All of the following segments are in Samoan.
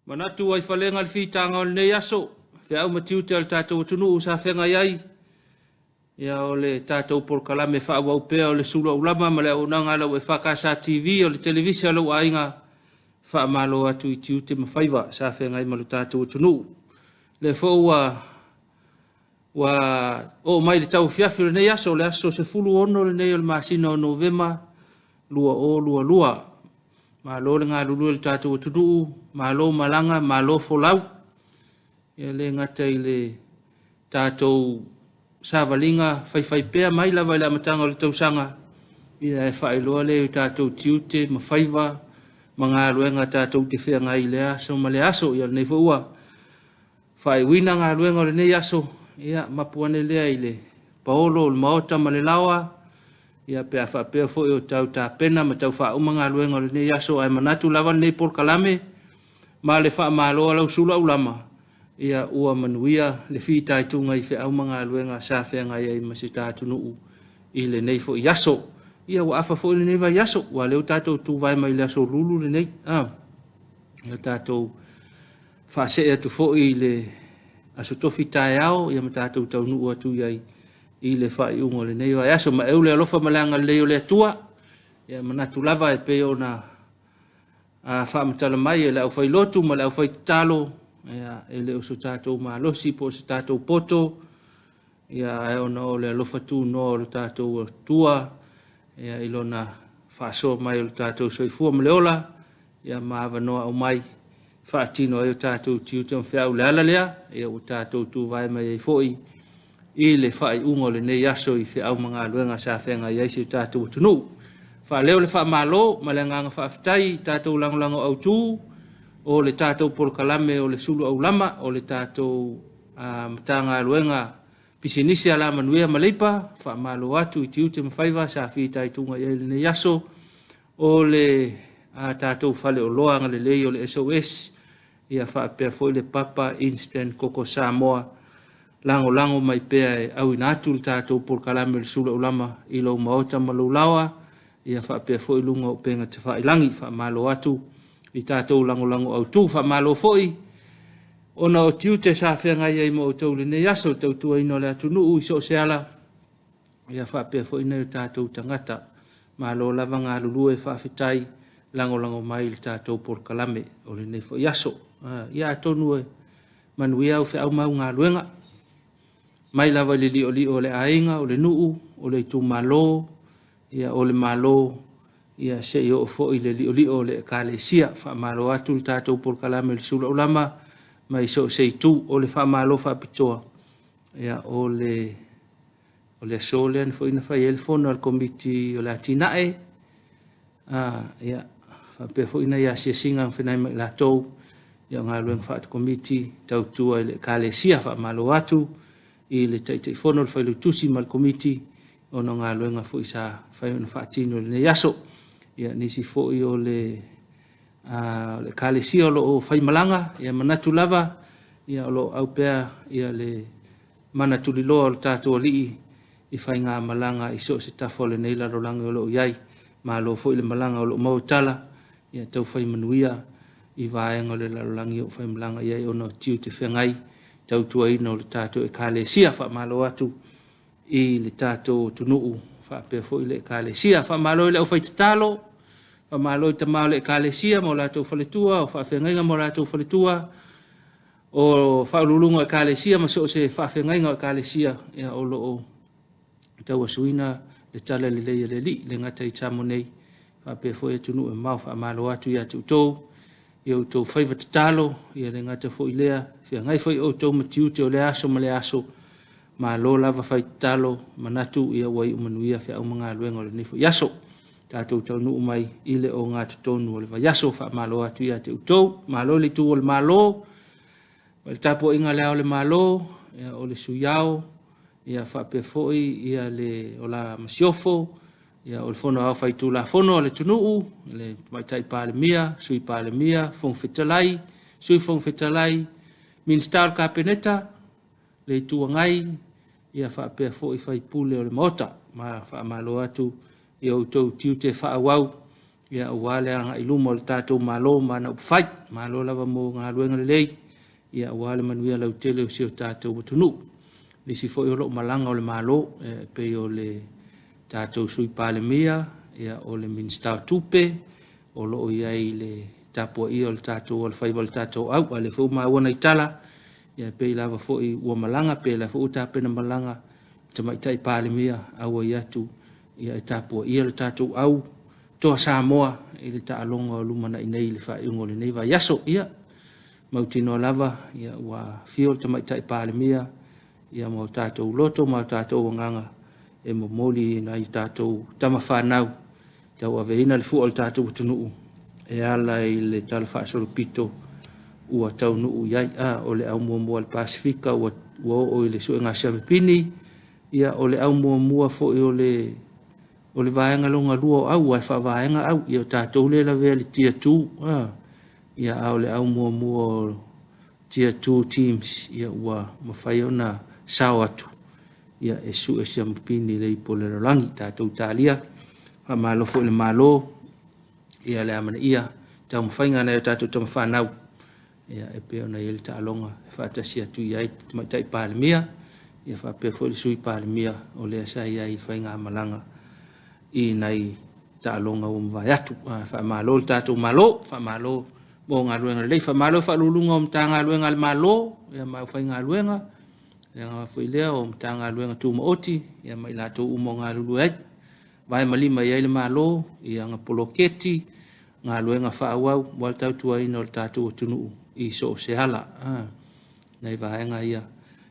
Manatu ua i falega le fitaga o lenei aso, feau ma tiute o le tatou atunuu sa feagai ai. Ia o le tatou polokalame faaauau pea o le sulu aulama ma le auaunaga a lau EFKS TV o le televise a lou aiga, faamalo atu i tiute ma faiva sa feagai ma le tatou atunuu. Lea foi ua ua oo mai le tauafiafi o lenei aso, o le aso 16 lenei o le masina o Novema 2022. Malo le galulue i le tatou atunuu, malo malaga, malo folau. E le gata i le tatou savaliga faifaipea mai lava i le amataga o le tausaga, ia e faailoa lea i o tatou tiute ma faiva ma galuega tatou te feagai i lea aso ma lea aso. Ia lenei foi ua faaiuina galuega o lenei aso, ia mapu ane lea i le paolo o le maota ma le laoa, ia pe a faapea foi o tau tapena ma tau faauma galuega o lenei aso, ae manatu lava lenei polokalame ma le faamalo a lau sulu aulama, ia ua manuia le fitaituga i feau ma galuega sa feagai ai ma si ta atunuu i lenei foi aso. Ia ua afa foi lenei vaiaso, ua lea ua tatou tuvae mai le aso Lulu lenei, ia tatou faasee atu foi i le aso Tofi taeao, ia ma tatou taunuu atu i ai i le faaiuga o lenei vaiaso. Ma eu le alofa ma le agalelei o le Atua, ia manatu lava e pei ona faamatala mai e le aufailotu ma le aufaitatalo, ia, e le o so tatou malosi po o se tatou poto, ia, ae ona o le alofa tunoa o le tatou Atua, ia, i lona faasoa mai o le tatou soifua ma le ola, ia, ma avanoa aumai faatino ai o tatou tiute ma feau. Le ala lea, ia, ua tatou tuvae mai ai foi i le faaiuga o lenei aso i feau ma galuega sa feagai ai si o tatou atunuu. Faaleo le faamalo ma le agaga faafetai i tatou lagolago autu o le tatou polokalame o le sulu aulama o le tatou Matagaluega Pisinisi Alamanuia ma Leipa. Faamalo atu i tiute ma faiva sa fitaituga i ai i lenei aso o le tatou faleoloa agalelei o le SOS, ia faapea foi le Papa Instant Koko Samoa, lagolago mai pea e auina atu le tatou polokalame o le sulu aulama i lou maota ma lou laoa, ia faapea foi luga o upega tafailagi. Faamalo atu i tatou lagolago autu. Faamalo foi ona o tiute sa feagai ai ma outou i lenei aso, le tautuaina o le atunuu i so o se ala, ia faapea foi nai o tatou tagata. Malo lava galulue, faafetai lagolago mai i le tatou polokalame o lenei foi aso. Ia atonu e manuia au feau ma au galuega, mai lava i le li'oli'o o le aiga, o le nuu, o le itumalo, ia o le Malo, ia se i oo foi i le li'oli'o o le Ekalesia. Faamalo atu le tatou polokalame o le Sulu Aulama mai so o se itu. O le faamalo faapitoa, ia o le o le aso lea foi na fai ai le fono a le Komiti o le Atinae, ia faapea foi nai asiasiga na feagai ma i latou, ia o galuega faale-Komiti tautua i le Ekalesia. Faamalo atu i le Taitaifono, le Failautusi ma le Komiti ona o galuega foi sa fai ona faatino i lenei aso. Ia nisi foi o le Ekalesia o lo o faimalaga, ia manatu lava ia o lo o au pea ia le mana tuliloa o le tatou Alii i faigamalaga i so o se tafa o lenei lalolagi o lo o i ai. Malo foi le malaga o lo o maua tala, ia tau fai manuia i vaega o le lalolagi o faimalaga i ai ona o tiute feagai tautuaina o le tatou Ekalesia. Faamalo atu i le tatou atunuu faapea foi le Ekalesia. Faamalo i le aufaitatalo, faamalo i tama o le Ekalesia ma o latou faletua, o faafeagaiga ma o latou faletua, o faauluuluga o Ekalesia ma so o se faafeagaiga o Ekalesia, ia, o lo o tauasuina le tala lelei a le Alii, le gata i Samoa nei, faapea foi atunuu e mamao. Faamalo atu ia te outou i outou faiva tatalo, ia le gata foi lea, feagai foi outou ma tiute o lea aso ma lea aso. Malo lava fai tatalo, manatu ia ua iu manuia feau ma galuega o lenei foi aso. Tatou taunuu mai i le ogatotonu o le vaiaso. Faamalo atu ia te outou. Malo le itu o le Malo, ma le tapuaiga a Le Ao o le Malo, ia, o le Sui Ao, ia faapea foi ia le o la Masiofo, ia o le Fono Aoao Faitulafono a le atunuu, le Tamaitai Palemia, Sui Palemia, Fofoga Fetalai, Sui Fofoga Fetalai, Minisita o le Kapeneta, le Itu Agai, ia faapea foi faipule o le Maota. Ma faamalo atu i outou tiute faaauau. Ia, aua le agai i luma o le tatou Malo ma ana upufai. Malo lava mo galuega lelei, ia, aua le manuia lautele o si o tatou atunuu. Nisi foi o lo o malaga o le Malo, e pei o le tatou Sui Palemia, ia, o le Minisita o Tupe, o lo o i ai i le tapuaia o le tatou alofaiva o le tatou au. A o lea foi ua maua nai tala, ia, e pei lava foi ua malaga, pe o lea foi ua tapena malaga le Tamaitai Palemia auai atu, ia, e tapuaia le tatou au Toa Samoa i le taaloga o lumanai nei i le faaiuga o lenei vaiaso. Ia, mautinoa lava, ia, ua afio le Tamaitai Palemia, ia, ma o tatou loto ma o tatou agaga e momoli i nai o tatou tama fanau tauaveina le fua o le tatou atunuu e ala i le talafaasolopito ua taunuu i ai. A, o le au muamua a le Pasefika ua oo i le suega siamupini, ia, o le au muamua foi o le o le vaega lona lua o au, aua e faavaega au, ia o tatou lea e lavea i le Tier 2, a, ia, a o le au muamua o Tier 2 teams, ia, ua mafai ona sao atu, ia, e sue siamupini i le ipu o le lalolagi. Tatou talia, faamalo foi i le Malo, ia, le amanaia taumafaiga a nai o tatou tama fanau, ia, e pei ona i ai le taaloga e faatasi atu i ai le Tamaitai Palemia, ia, faapea foi le Sui Palemia o lea sa i ai i le faigamalaga i nai taaloga ua mavae atu. Faamalo le tatou Malo, faamalo mo galuega lelei, faamalo i Faauluuluga o Matagaluega a le Malo, ia, ma aufaigaluega, le agaga foi lea o Matagaluega Tumaoti, ia, ma i latou uma o galulue ai, vae ma lima i ai le Malo i ana poloketi, galuega faaauau aua le tautuaina o le tatou atunuu i so o se ala. Nai vaega ia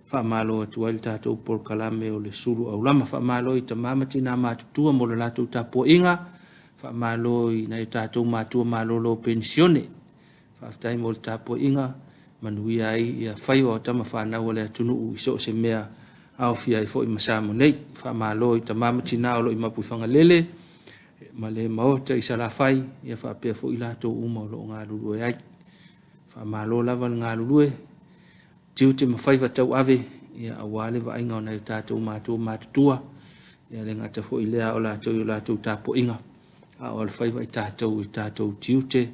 faamalo atu ai le tatou polokalame o le sulu aulama. Faamalo i tama ma tina matutua mo le latou tapuaiga, faamalo i nai o tatou matua malolo penisione. Faafetai mo le tapuaiga, manuia ai ia faiva o tama fanau a le atunuu i so o se mea aofia ai foi ma Samoa nei. Faamalo i tama ma tina o lo o i Mapuifagalele ma le Maota i Salafai, ia faapea foi i latou uma o lo o galulue ai. Faamalo lava le galulue, tiute ma faiva tauave, ia, aua le vaaiga o nai o tatou matua matutua, ia le gata foi lea o latou i o latou tapuaiga, a o alofaiva i tatou i tatou tiute,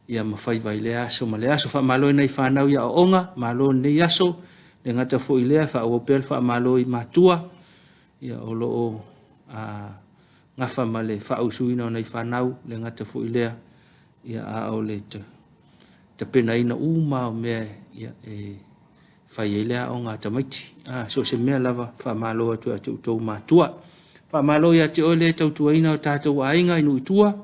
ia, ma faiva i lea aso ma lea aso. Faamalo i nai fanau i aoaoga, malo i lenei aso, le gata foi i lea, faaauau pea le faamalo i matua, ia, o lo o gafa ma le faausuina o nai fanau, le gata foi lea, ia, a o le tapenaina uma o mea, ia, e fai ai le aoga a tamaiti. A, so o se mea lava, faamalo atu ia te outou matua. Faamalo ia te oe le tautuaina o tatou aiga i nuu i tua,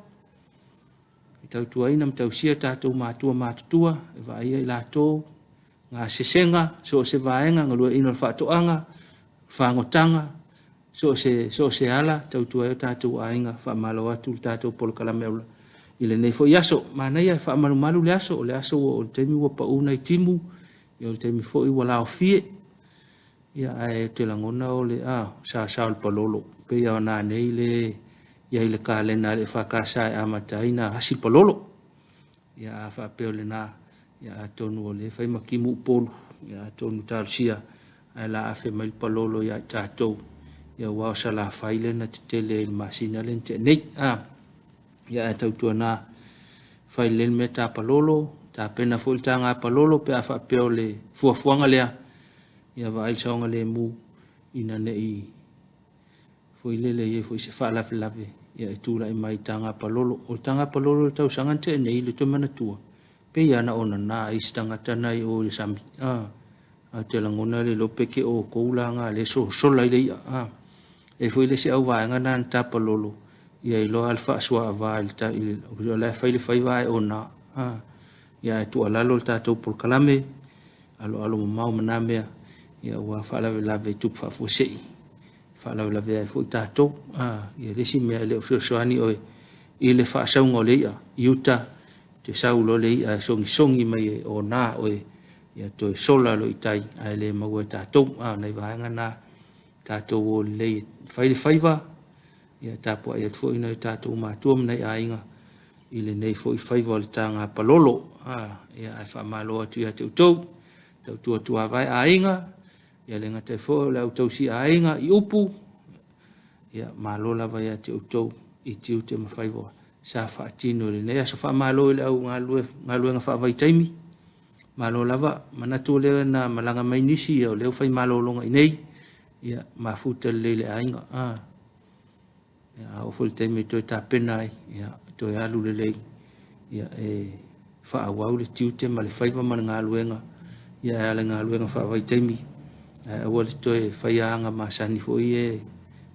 e tautuaina ma tausia tatou matua matutua, e vaaia i latou gasesega, so o se vaega, galueaiina o le faatoaga, fagotaga, so o se ala, tautua ai o tatou aiga. Faamalo atu le tatou polokalame i lenei foi aso. Manaia e faamalumalu le aso, o le aso ua o le taimi ua pau nai timu, ia o le taimi foi ua laofie, ia, ae te lagona o le sa o le palolo, pei o nanei le i ai le kalena a le EFKS e amata ai na hasi palolo. Ia, a faapea o lena, ia, atonu o lea fai ma timu Upolu, ia, atonu talosia ae la afe mai le palolo ia i tatou, ia, aua o Salafai lea na tetele i le masina lea na tea nei. A, ia, ae tautuana fai lelei le mea ta palolo, tapena foi le taga palolo pe a faapea o le fuafuaga lea, ia, vaai le saogalemu ina ne i foi lele i ai foi se faalavelave, ia, e tulai mai i taga palolo. O le taga palolo i le tausaga na tea nei, le toe manatua, pei lava na onana ai se tagata nai o i le sami. A, a te lagona le iloa pe ke o kou la nga le sosola i le i'a. A, e foi le isi au vaega na na tapalolo, ia iloa le faasuaava i le ta, i le, o la e fai le faiva ae ona. A, ia, ae tuualalo le tatou polokalame, aloalo mamao ma na mea, ia, ua faalavelave i tupu faafuasei, faalavelave ai foi tatou. A, ia le isi mea e le o fesoasoani oe i le faasauga o le i'a i uta, te sau loa le i'a e sogisogi mai e ona oe, ia toe sola loa i tai, ae le maua e tatou. A, o nai vaega na tatou o lelei fai le faiva, ia, tapuai atu foi nai o tatou matua ma nai aiga i lenei foi faiva o le taga palolo. A, ia, ae faamalo atu ia te outou, tautua tuavae aiga, ia le gata foi o le au tausi aiga i upu, ia, malo lava ia te outou i tiute ma faiva sa faatino i lenei aso. Faamalo i le au galulue galuega faavaitaimi, malo lava. Manatu o lea na malaga mai nisi, ia o lea ua fai malologa i inei, ia mafuta lelei le aiga. A ia, a oo foi i le taimi e toe tapena ai, ia toe alu lelei, ia e faaauau le tiute ma le faiva ma le galuega, ia e ala i galuega faavaitaimi, ae aua le toe faia aga masani foi ia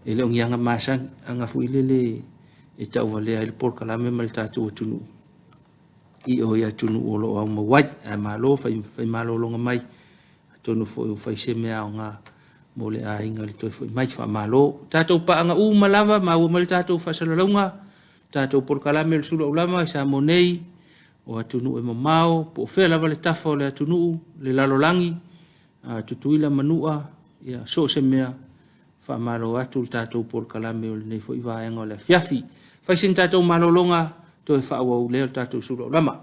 e le o ni aga masani, aga foi lele e tauvalea ai le polokalame ma le tatou atunuu i o i atunuu o lo o aumau ai. Ae malo fai, fai malologa mai, atonu foi ua fai se mea aoga mo le aiga le toe foi mai. Faamalo. Tatou paaga uma lava, maua mai le tatou faasalalauga, tatou polokalame o le Sulu Aulama i Samoa nei, o atunuu e mamao, po o fea lava le tafa o le atunuu, le lalolagi, Tutuila, Manua, ia, so o se mea, faamalo atu le tatou polokalame o lenei foi vaega o le afiafi. Fai sina tatou malologa, toe faaauau lea o le tatou Sulu Aulama.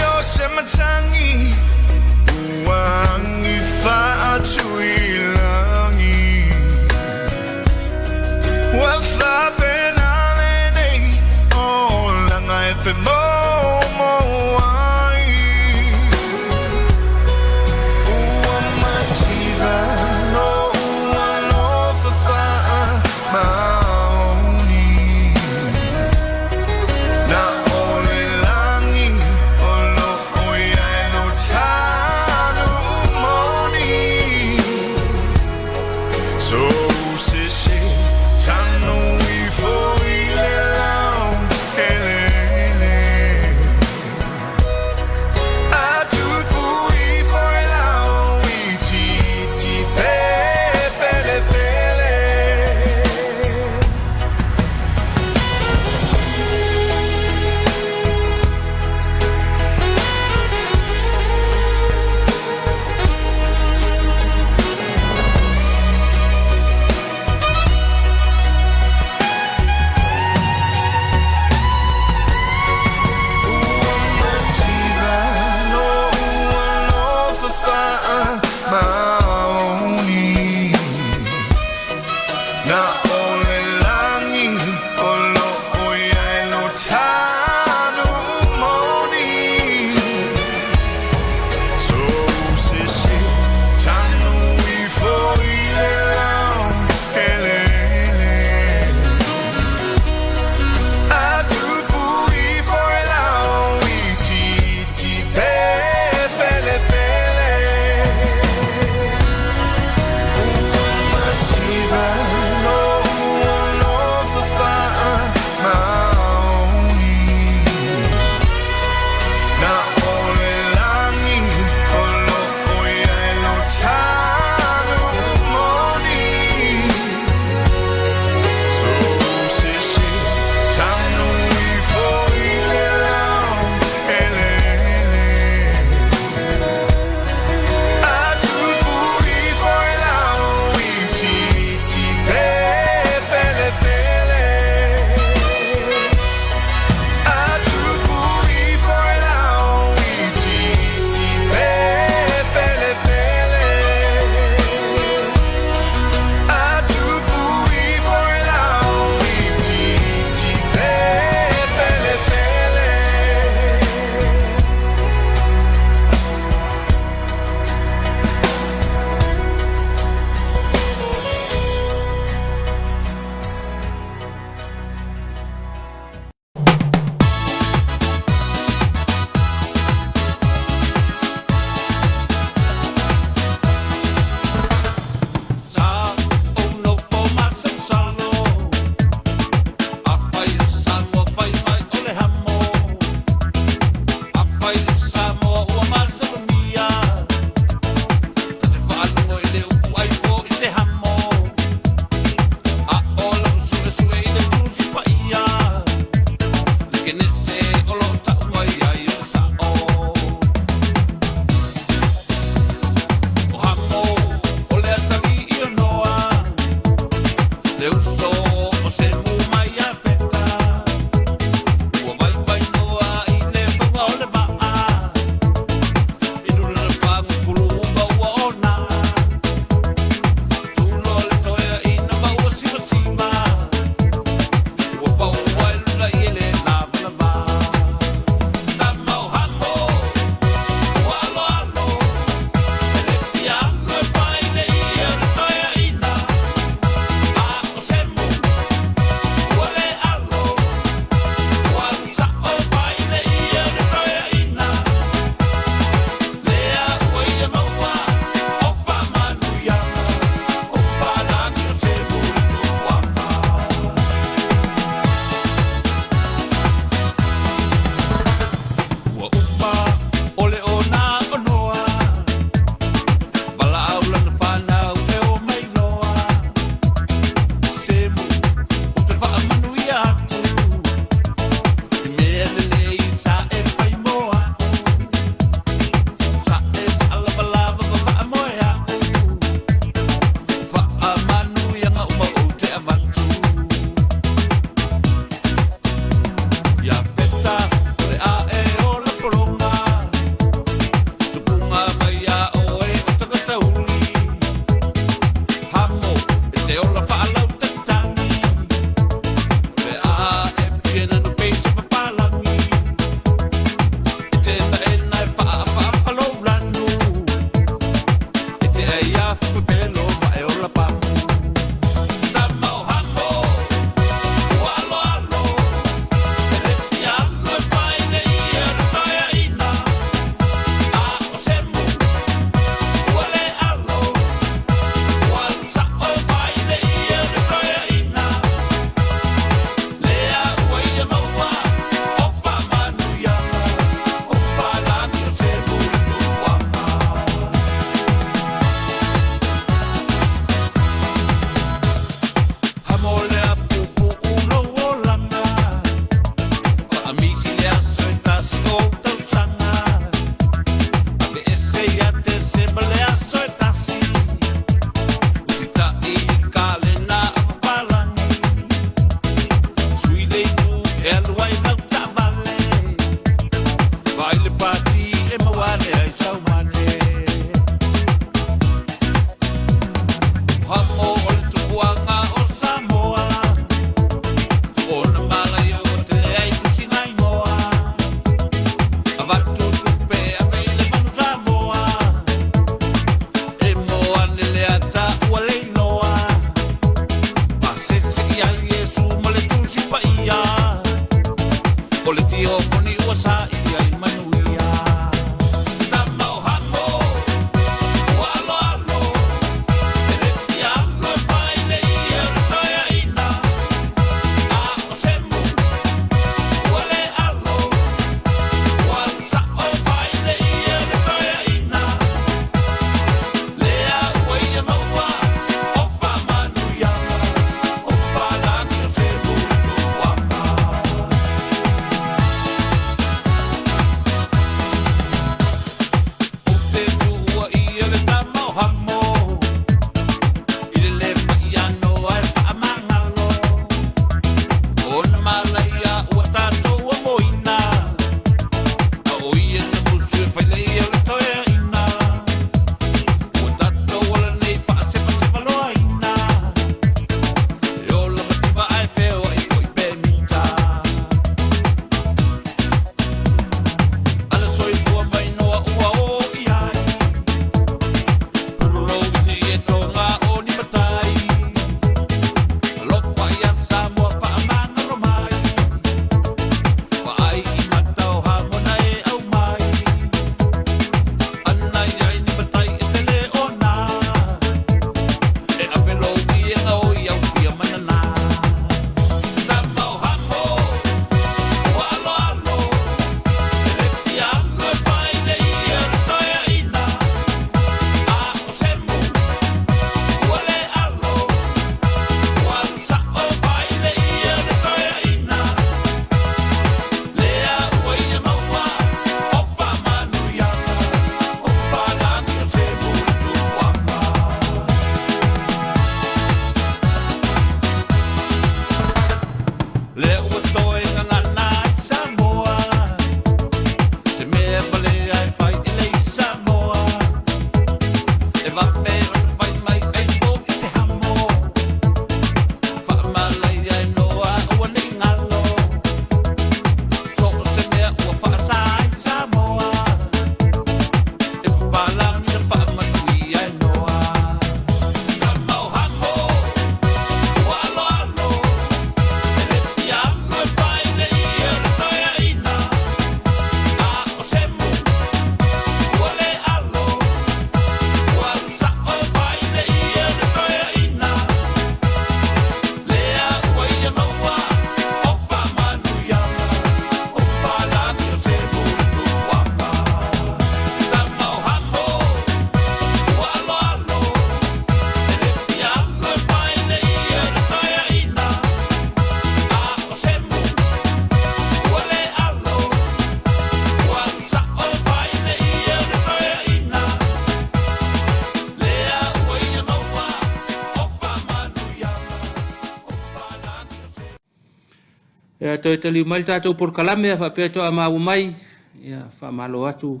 Ia, toe taliu mai le tatou polokalame a faapea toa maua mai. Ia, faamalo atu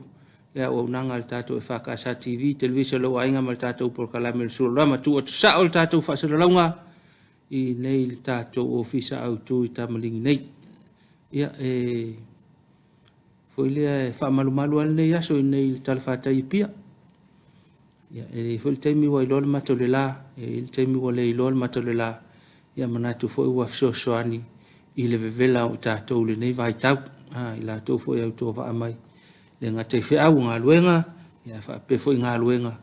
le auaunaga a le tatou EFKS TV, Televisa o lou aiga ma le tatou polokalame o le Sulalama. Tuu atu sao le tatou faasalalauga i nei le tatou ofisa autu i Tamaligi nei. Ia, e foi lea e faamalumalu lava lenei aso i nei le talafatai i Apia. Ia, e i ai foi le taimi ua iloa le mata o le la, e i ai le taimi ua le iloa le mata o le la, ia manatu foi ua fesoasoani i le vevela o i tatou i lenei vaitau, a, i latou foi e autovaa mai, le gata i feau o galuega, ia faapea foi galuega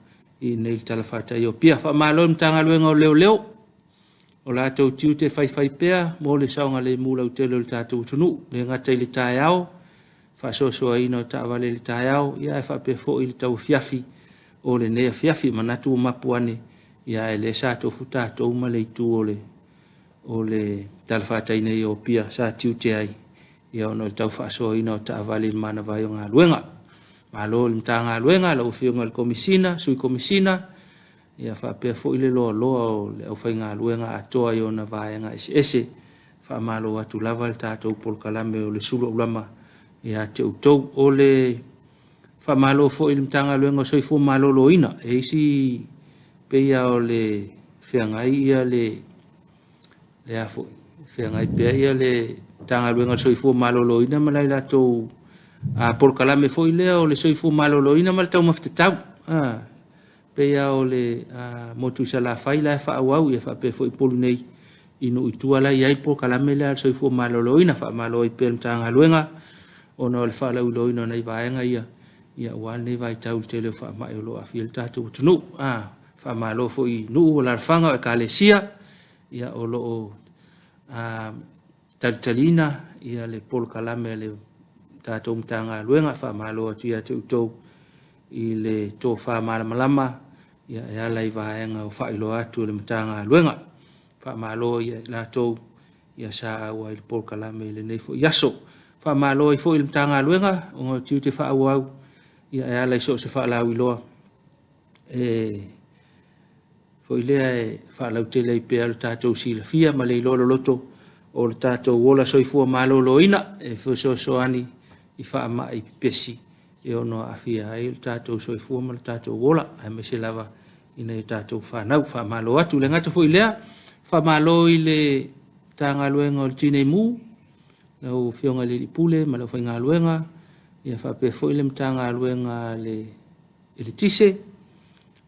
i nei le talafatai o Apia. Faamalo i le Matagaluega o Leoleo, o latou tiute faifaipea mo le saogalemu lautele o le tatou atunuu, le gata i le taeao, faasoasoaina o taavale i le taeao, ia ae faapea foi le tauafiafi o lenei afiafi. Manatu ua mapu ane, ia ae lea sa tofu tatou ma le itu o le o le talafatai nei o Apia sa tiute ai, ia ona o le tau faasoaina o taavale i le manava ai o galuega. Malo i le Matagaluega, lau Afioga i le Komesina, Sui Komesina, ia faapea foi le loaloa o le aufaigaluega atoa i ona vaega eseese. Faamalo atu lava le tatou polokalame o le Sulu Aulama ia te outou. O le faamalo foi i le Matagaluega o Soifua Maloloina, e isi pei lava o le feagai ia le le a foi, feagai pea ia le Matagaluega o le Soifua Maloloina ma le latou polokalame foi lea o le Soifua Maloloina ma le Taumafa Tatau. Pei lava o le motu i Salafai la e faaauau, ia faapea foi Upolu nei i nuu i tua la e i ai le polokalame lea a le Soifua Maloloina. Faamalo ai pea i le Matagaluega ona o le faalauiloaina o nai vaega ia, ia aua lenei vaitau i le tele o faamai o lo o aafia ai le tatou atunuu. Faamalo foi i nuu, alaalafaga o ekalesia, ia o lo o talitaliina ia le polokalame a le tatou Matagaluega. Faamalo atu ia te outou i le tofa malamalama ia e ala i vaega o faailoa atu e le Matagaluega. Faamalo ia i latou ia sa auai i le polokalame i lenei foi aso. Faamalo ai foi i le Matagaluega ona o tiute faaauau ia e ala i so o se faalauiloa e foi lea e faalautele ai pea lo tatou silafia ma le iloa loloto o le tatou ola soifua maloloina e fesoasoani i faamai pepesi e ono aafia ai lo tatou soifua ma lo tatou ola, aemaise lava i nai o tatou fanau. Faamalo atu. Le gata foi lea, faamalo i le Matagaluega o le Tinei Mu, lau Afioga i le Alii Pule ma le aufaigaluega, ia faapea foi le Matagaluega a le Eletise,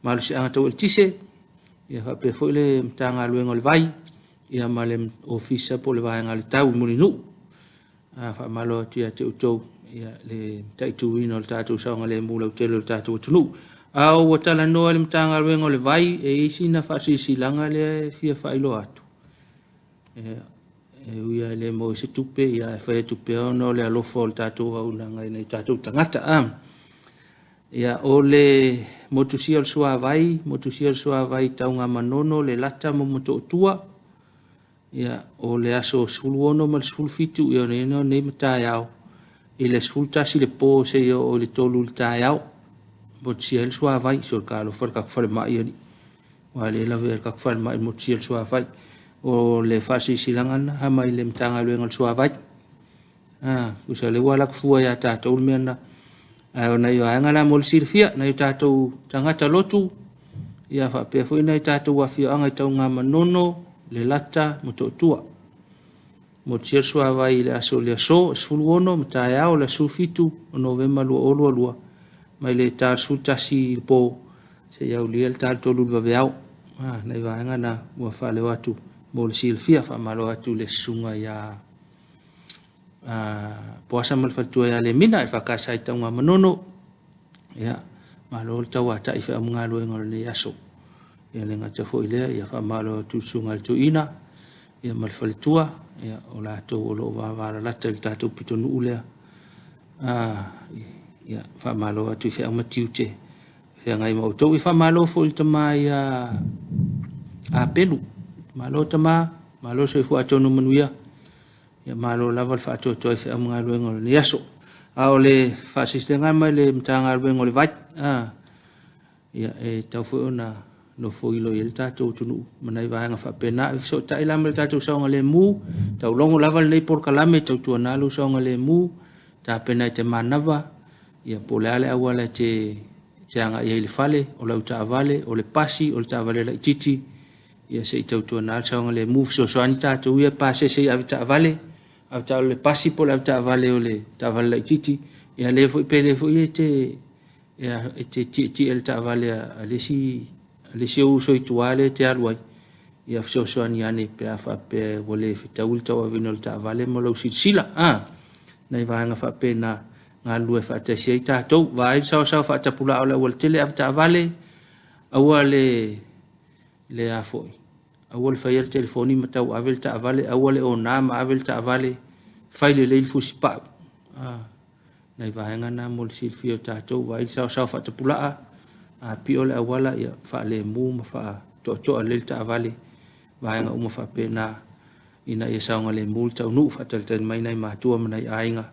Malosiaga Tau Eletise, ia faapea foi le Matagaluega o le Vai, ia ma le Ofisa po o le Vaega a le Tau i Mulinuu. Faamalo atu ia te outou ia le mataituina o le tatou saogalemu lautele o le tatou atunuu. A ua talanoa i le Matagaluega o le Vai, e i ai sina faasilasilaga lea e fia faailoa atu. E ui lava e le maua se tupe, ia ae fai atu pea ona o le alofa o le tatou auaunaga i nai o tatou tagata. Ia, o le motusia o le suavai, motusia o le suavai Tanugamanono, Lelata ma Motootua, ia, o le aso 16 ma le 17, ia, o nei ma taeao, i le 11 le po seia oo i le 3 i le taeao, motusia ai le suavai. Se o le talofa i le tatou falemai, alii, aua o lea e lavea ai le tatou falemai i le motusia o le suavai. O le faasilasilaga lena mai le Matagaluega o le Suavai. Tusa o lea ua alu atu fua ia tatou le mea lena. Ae o nai vaega la mo le silafia, nai o tatou tagata lotu, ia faapea foi nai tatou afioaga i Tanugamanono, Lelata ma Motootua. Motusia le suavai i le aso le aso 16 ma taeao le aso 17 o Novema 2022 mai le ta 11 i le po seia aulia le ta 3 i le vaveao. Ah, nai vaega na ua faaleo atu mo le silafia. Faamalo atu i le susuga ia Poasa ma le faletua ia Lemina e faakasa i Tanugamanono. Ia, malo le tauatai i feau ma galuega o lenei aso. Ia le gata foi lea, ia faamalo atu i le susuga i le Tuiina, ia ma le faletua, ia o latou o lo o vavalalata i le tatou pitonuu lea. Ia, faamalo atu i feau ma tiute feagai ma outou. Ia faamalo foi i le tama ia Apelu. Malo tama, malo soifua atonu manuia. Ia malo lava le faatoatoa i feau ma galuega o lenei aso. A o le faasistega mai le Matagaluega o le Vai, ia, e tau foi ona nofoilo i ai le tatou atunuu ma nai vaega faapena. E fesootai la ma le tatou saogalemu, taulogo lava lenei polokalame, tautuana lou saogalemu, tapena i te manava, ia po o le a le auala e te agai ai i le fale, o lau taavale, o le pasi, o le taavale laitiiti, ia se i tautuana le saogalemu, fesoasoani tatou ia pasese i avetaavale, avetaavale o le pasi po o le avetaavale o le taavale laitiiti, ia le foi pe le foi e te e te tietie le taavale a le isi ou uso i tua lea e te alu ai, ia fesoasoani ane pe a faapea ua le fetaui le tauaveina o le taavale ma lou silasila. Nai vaega faapena galulue faatasi ai tatou. Vaai le saoasao faatapulaa o le aualatele avetaavale, aua le le a foi, aua le faia le telefoni ma tauave le taavale, aua le ona ma ave le taavale, fai lelei le fusipau. Nai vaega na mo le silafia o tatou, vaai le saoasao faatapulaa, a pio le auala, ia faalemu ma faatoatoa lelei le taavale, vaega uma faapena ina ia saogalemu le taunuu, faatalitali mai nai matua ma nai aiga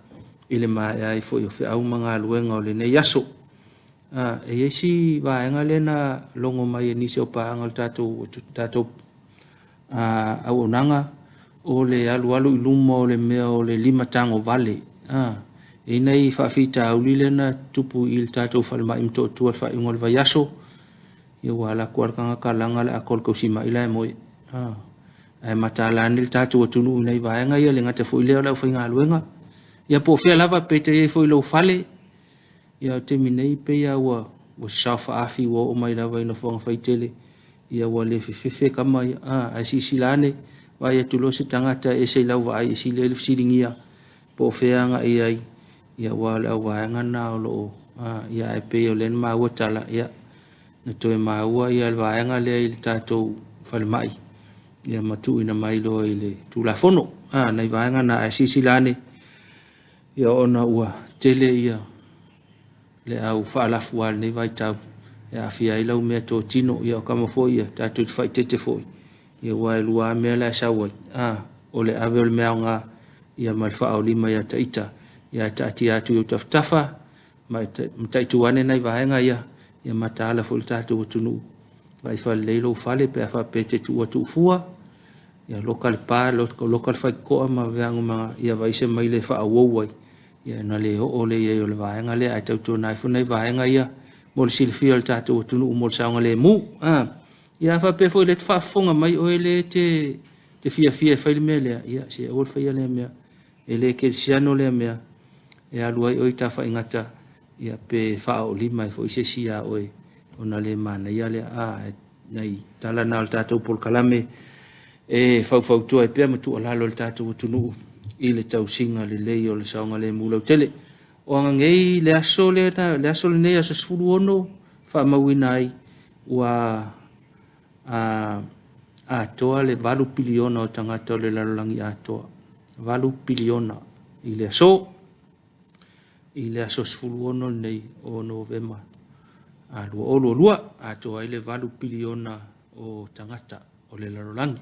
i le maea ai foi o feau ma galuega o lenei aso. E i ai si vaega lea na logo mai e nisi o paaga o le tatou auaunaga, o le alualu i luma o le mea o le limatagovale. E i ai nai faafitauli lea na tupu i le tatou falemai i Motootua i le faaiuga o le vaiaso, ia ua alu atu lava le tagata laga le ato o le tausimai la e moe. Ae mataala ane le tatou atunuu i nai vaega ia, le gata foi lea o le aufaigaluega. Ia po o fea lava, pe te i ai foi i lou fale, Ia o le taimi nei pei lava ua sasao faaafi ua oo mai lava i nofoaga faitele, ia ua le fefefe tama ia. Ae silasila ane, vaai atu loa se tagata e ese i lau vaai e sili ai le fesiligia po o fea e agai i ai, ia aua o le auvaega lena o lo o, ia ae pei o lea na maua tala, ia na toe maua ia le vaega lea i le tatou falemai, ia ma tuuina mai loa i le Tulafono. Nai vaega na, ae silasila ane, Ia ona ua tele ia le au faalafua i lenei vaitau e aafia ai lau meatotino. Ia o tama foi ia, tatou te faaeteete foi, ia aua e lua lava mea la e sau ai, o le ave o le mea aoga ia ma le faaolima ia ta ita. Ia ae taatia atu i ou tafatafa ma mataitu ane nai vaega ia, ia mataala foi le tatou atunuu. Vaai faalelei lou fale pe a faapea e te tuua tuufua, Ia loka le pa, loka le faitotoa ma veaga ma ia vaise mai le faaauau ai, ia ona le oo lea i ai o le vaega lea, ae tautuana ai foi nai vaega ia mo le silafia o le tatou atunuu mo le saogalemu. Ia a faapea foi o lea e te faafofoga mai oe lea e te fiafia e fai le mea lea, ia se aua le faia lea mea. E le kerisiano lea mea e alu ai oe i tafaigata ia pe faaoolima ai foi se isi iā oe ona le manaia lea. Nai tala na o le tatou polokalame e faufautua ai pea ma tuualalo i le tatou atunuu i le tausiga lelei o le saogalemu lautele. O aga nei le aso lea, le aso lenei, aso 16, faamauina ai ua atoa le 8 piliona o tagata o le lalolagi atoa. 8 piliona i le aso. I le aso 16 lenei o Novema 2022, atoa ai le 8 piliona o tagata o le lalolagi.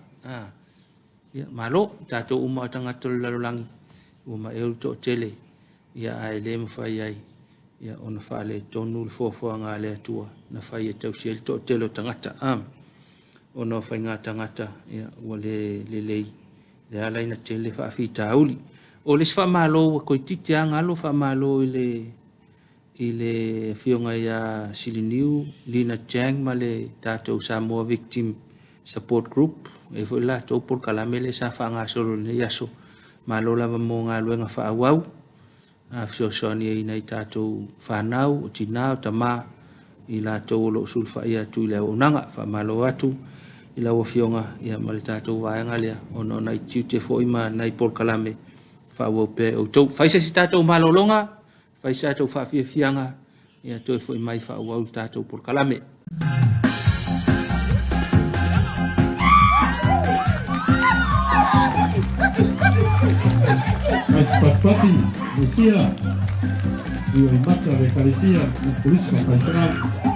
Ia, malo, tatou uma o tagata o le lalolagi, ua maeu le toatele, ia ae le mafai ai ia ona faaletonu le fuafuaga a le Atua na fai e tausi ai le toatele o tagata. Ona o faiga tagata ia, ua le lelei, le ala ina tele faafitauli. O le isi faamalo ua toeitiiti lava galo faamalo i le i le Afioga ia Siliniu Lina Chang ma le tatou Samoa Victim Support Group, e foi le latou polokalame lea sa faagasolo i lenei aso. Malo lava mo galuega faaauau a fesoasoani ai i nai tatou fanau, o tina, o tama, i latou o lo o sulufai atu i le auaunaga. Faamalo atu i lau Afioga ia ma le tatou vaega lea ona o nai tiute foi ma nai polokalame faaauau pea e outou. Fai se isi tatou malologa, fai se tatou faafiafiaga, ia toe foi mai faaauau le tatou polokalame. Mai patipati, Mesia, i o mata le Ekalesia, i polisi ma faifeau.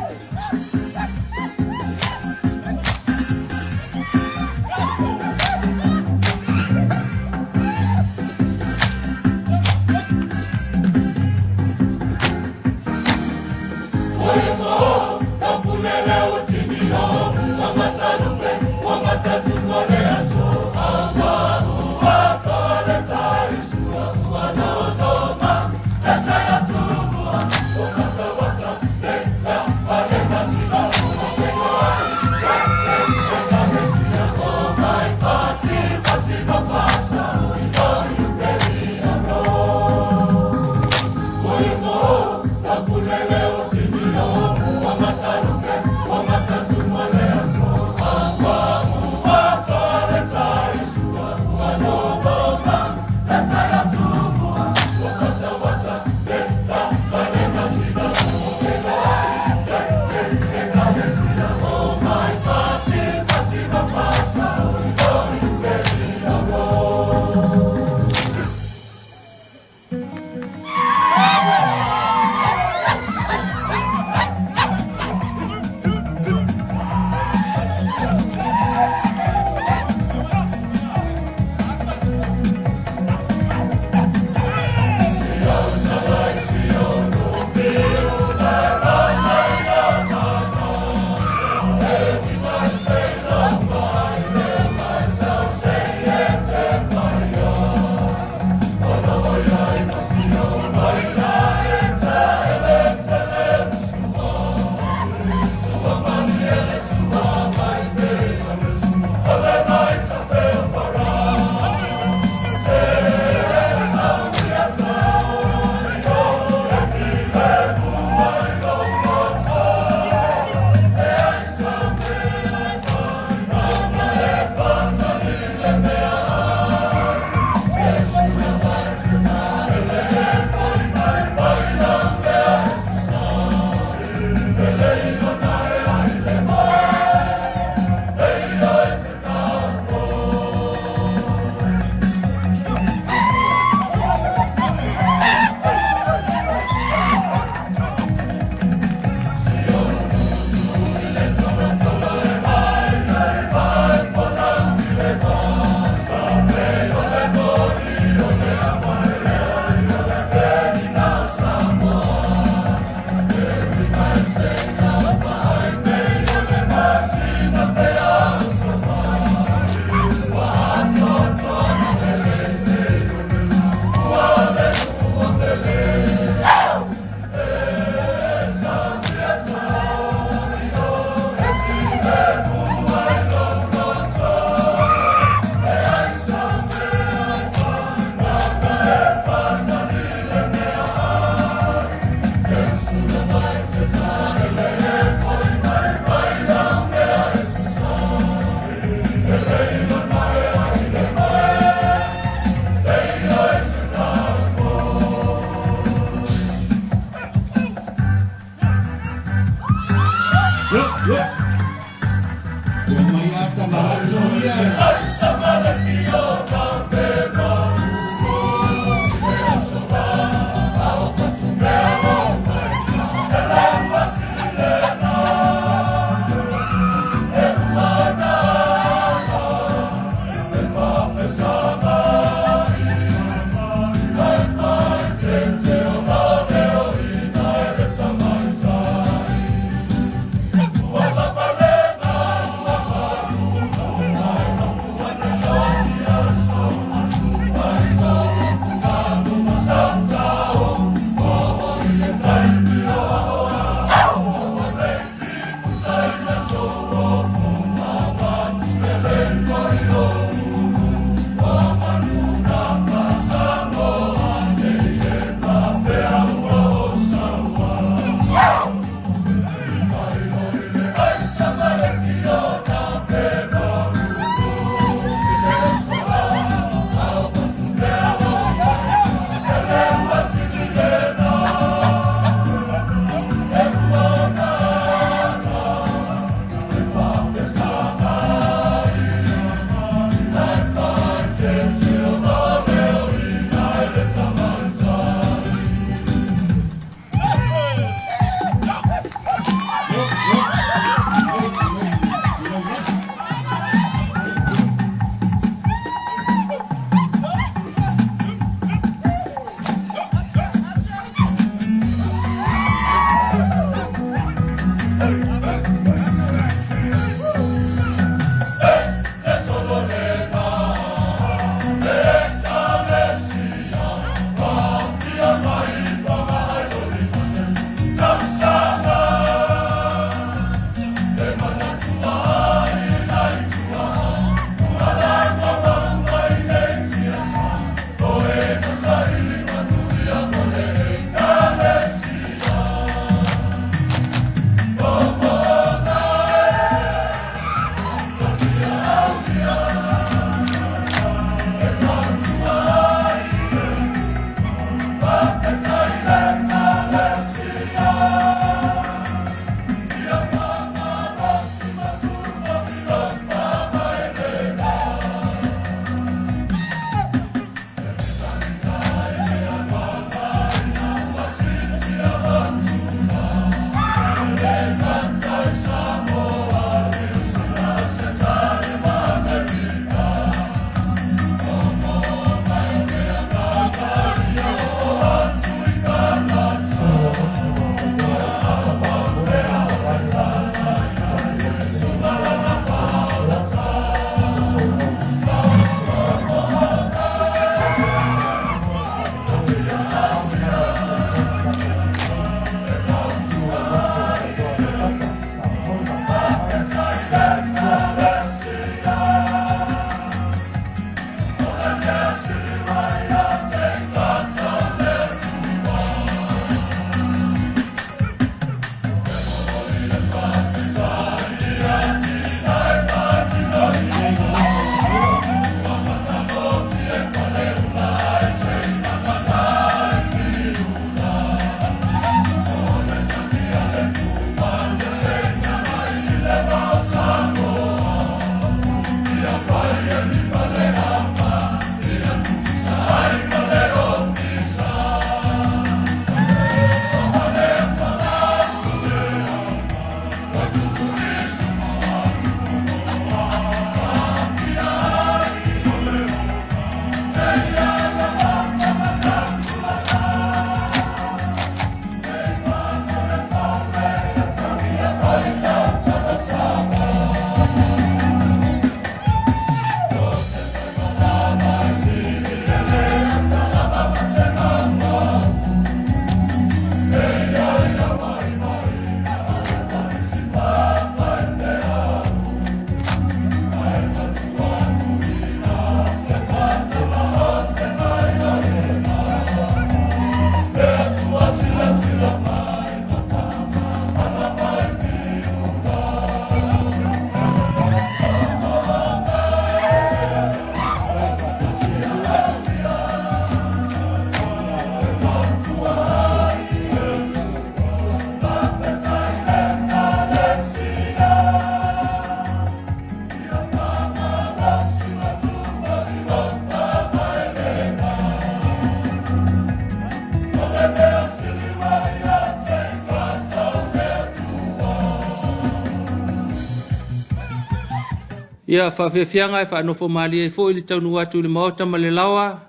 Ia, faafiafiaga e faanofo malie ai foi le taunuu atu i le maota ma le laoa.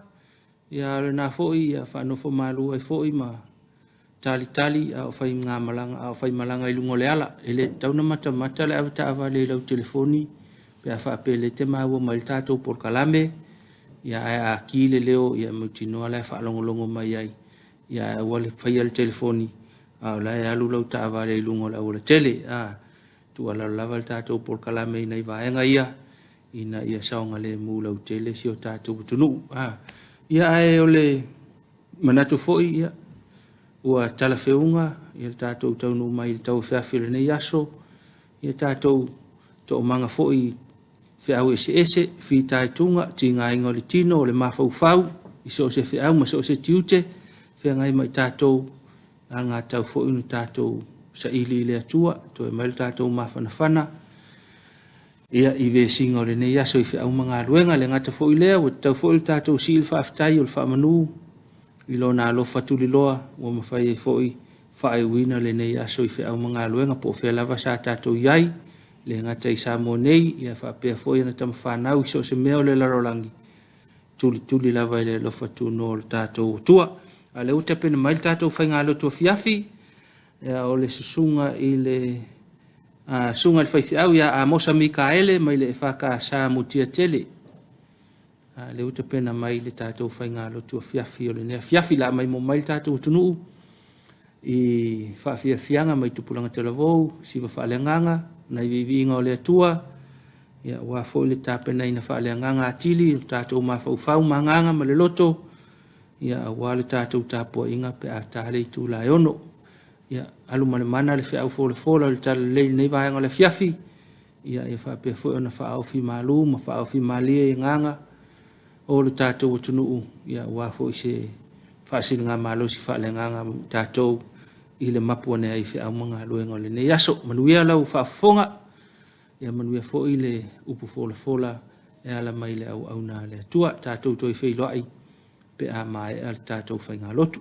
Ia, o lena foi ia faanofo malu ai foi ma talitali a o faigamalaga a o faimalaga i luga o le ala. E le tatau ona matamata le avetaavale i lau telefoni pe a faapea o lea e te maua mai le tatou polokalame. Ia, ae a ki le leo, ia e mautinoa la e faalogologo mai ai. Ia, ae aua le faia le telefoni a o la e alu lau taavale i luga o le aualatele. A tuualalo lava le tatou polokalame i nai vaega ia ina ia saogalemu lautele si o tatou atunuu. Ia, ae o le manatu foi, ia, ua talafeuga ia le tatou taunuu mai i le tauafiafi o lenei aso. Ia tatou toomaga foi i feau eseese, fitaituga, tigaina o le tino, o le mafaufau, i so o se feau ma so o se tiute, feagai ma i tatou, alagatatau foi ona tatou saili i le Atua, toe mai le tatou mafanafana ia i vesiga o lenei aso i feau ma galuega. Le gata foi lea, ua tatau foi le tatou sii le faafetai o le faamanu i lona alofa tuliloa ua mafai ai foi faaiuina lenei aso i feau ma galuega po o fea lava sa tatou i ai, le gata i Samoa nei, ia faapea foi ona tamafanau i so o se mea o le lalolagi, tulituli lava i le alofa tunoa o le tatou Atua. A o lea ua tapena mai le tatou faigalotu afiafi, ia, o le susuga i le susuga i le faifeau ia Amosa Mikaele mai le EFKS Mutiatele. A lea ua tapena mai le tatou faigalotu afiafi o lenei afiafi. La maimoa mai le tatou atunuu i faafiafiaga mai tupulaga talavou, siva faaleagaga, nai viiviiga o le Atua, ia, aua foi le tapenaina faaleagaga atili o tatou mafaufau ma agaga ma le loto, ia, aua le tatou tapuaiga pe a ta le itula e 6. Ia, alu ma le mana le feau folafola o le talalelei i lenei vaega o le afiafi, ia, ia faapea foi ona faaofi malu ma faaofi malie i agaga o le tatou atunuu, ia, aua foi se faasiligamalosi faaleagaga mo tatou i le mapu ane ai i feau ma galuega o lenei aso. Manuia lau faafofoga, ia manuia foi le upu folafola e ala mai le auauna a le Atua. Tatou toe feiloai pe a maea le tatou faigalotu.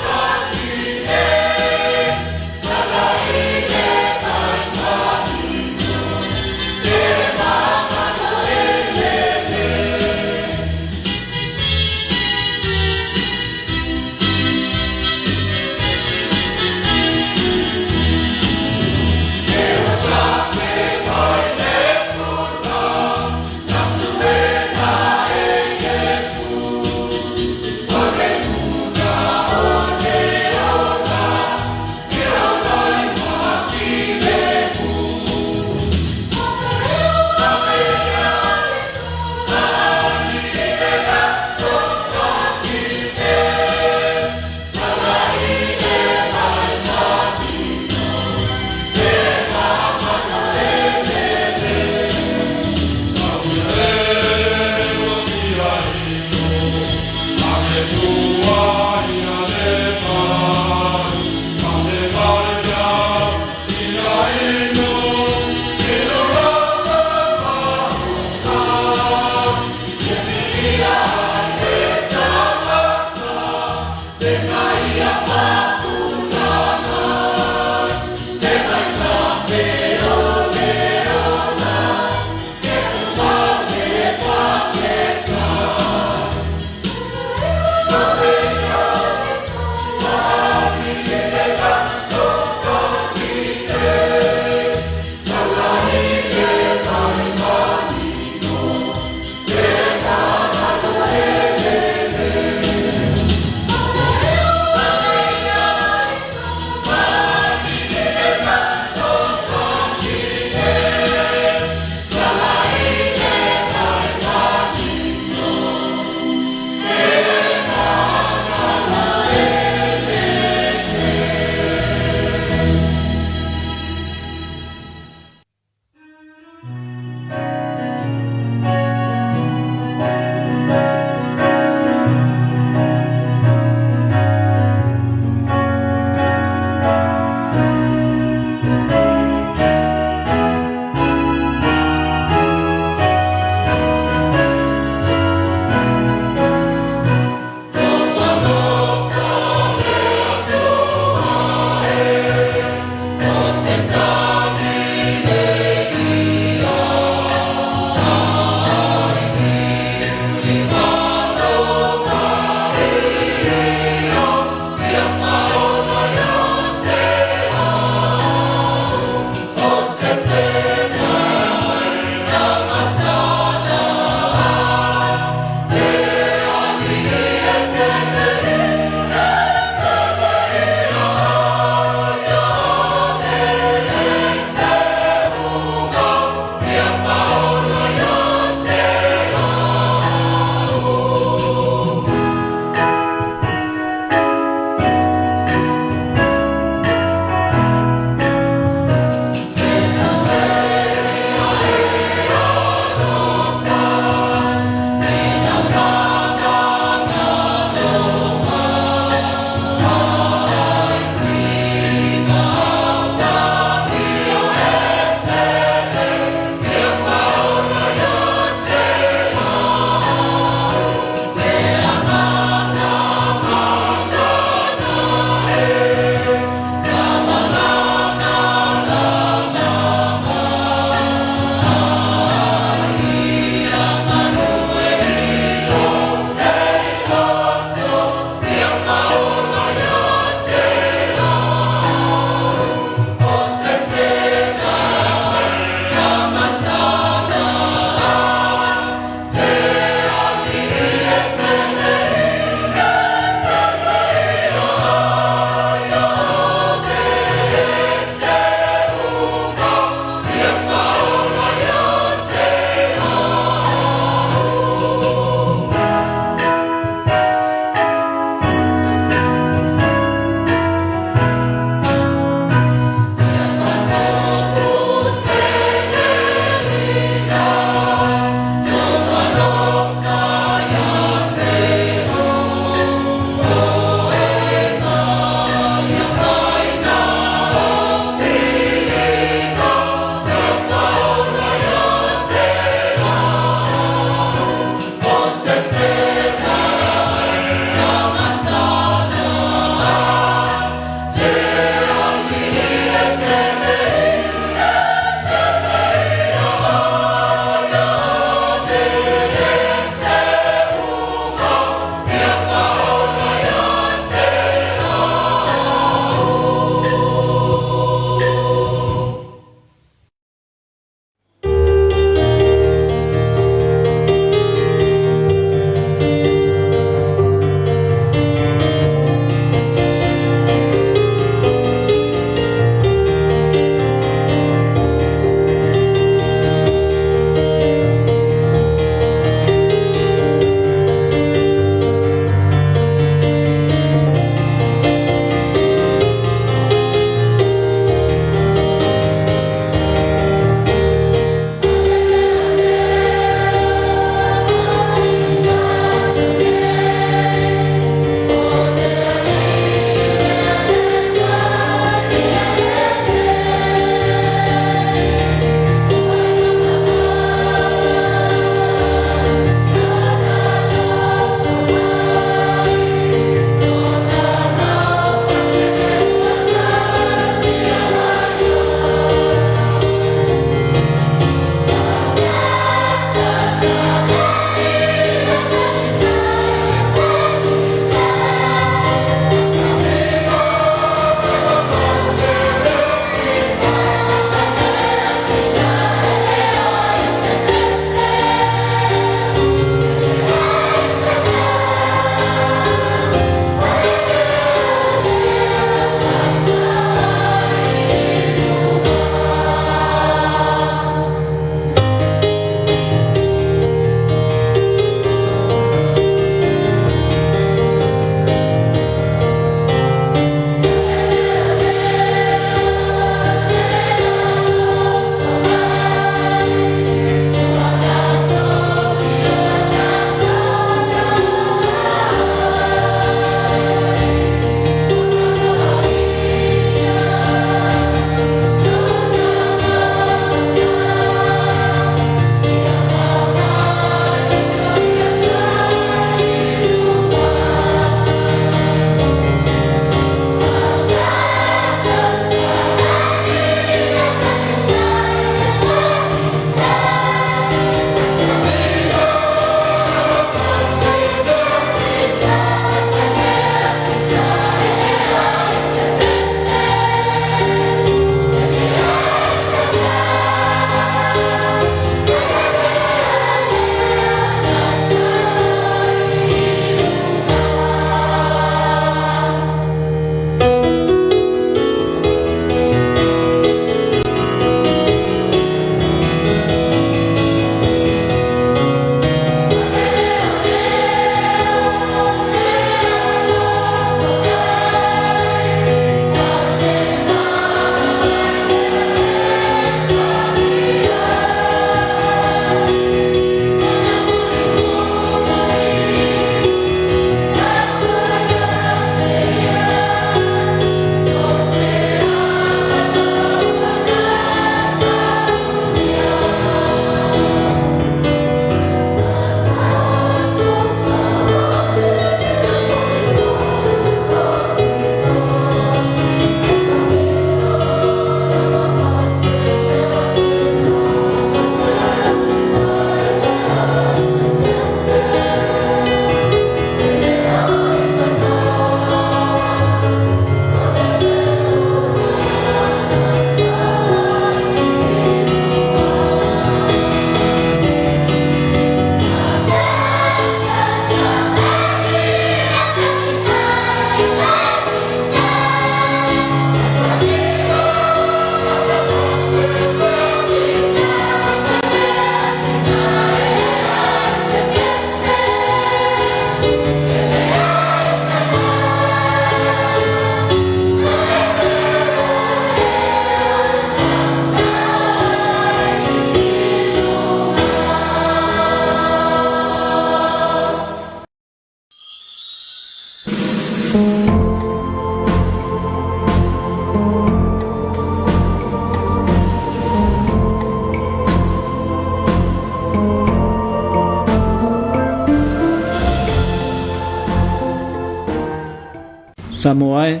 Samoa e,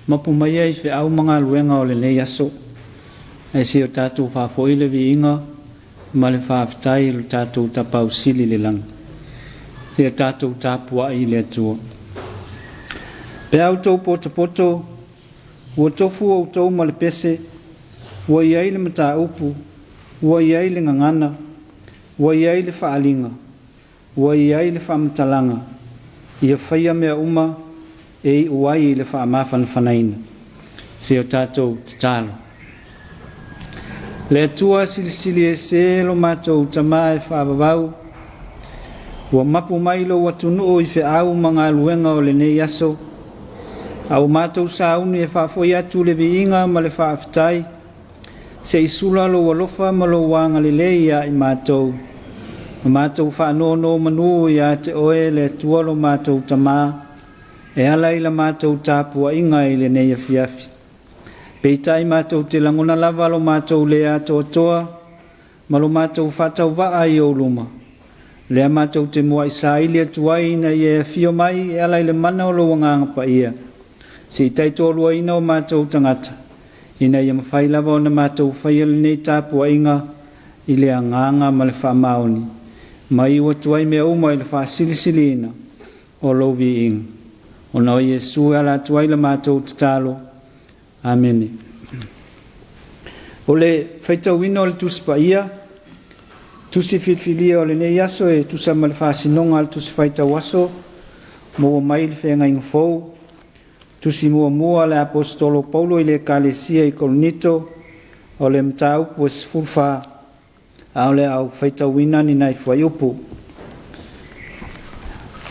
mapu mai ai feau ma galuega o lenei aso, ae se i o tatou faafoi le viiga ma le faafetai i lo tatou Tapaau Sili i le lagi. Seia tatou tapuai i le Atua. Pe a outou potopoto, ua tofu outou ma le pese, ua i ai le mataupu, ua i ai le gagana, ua i ai le faaaliga, ua i ai le faamatalaga, ia faia mea uma e iu ai i le faamafanafanaina. Se o tatou tatalo. Le Atua silisili ese lo matou Tamā e faavavau, ua mapu mai lou atunuu i feau ma galuega o lenei aso, a ua matou sauni e faafoi atu le viiga ma le faafetai, se i sula lou alofa ma lou agalelei ia i matou, ma matou faanonomanu ia te oe le Atua lo matou Tamā, e ala i la matou tapuaiga i lenei afiafi. Peitai matou te lagona lava lo matou le atoatoa ma lo matou faatauvaa i ou luma, lea matou te muai saili atu ai ina ia e afio mai e ala i le mana o lou Agaga Paia, se i taitoaluaina o matou tagata, ina ia mafai lava ona matou faia lenei tapuaiga i le agaga ma le faamaoni, ma iu atu ai mea uma i le faasilisiliina o lou viiga. Ona o Iesu e ala atu ai la matou tatalo. Amene. O le faitauina o le Tusi Paia, tusi filifilia o lenei aso e tusa ma le faasinoga a le Tusi Faitau Aso, maua mai le Feagaiga Fou, tusi muamua a le Aposetolo Paulo i le Ekalesia i Korinito, o le mataupu e 14, a o le a ou faitauina ni nai fuaiupu.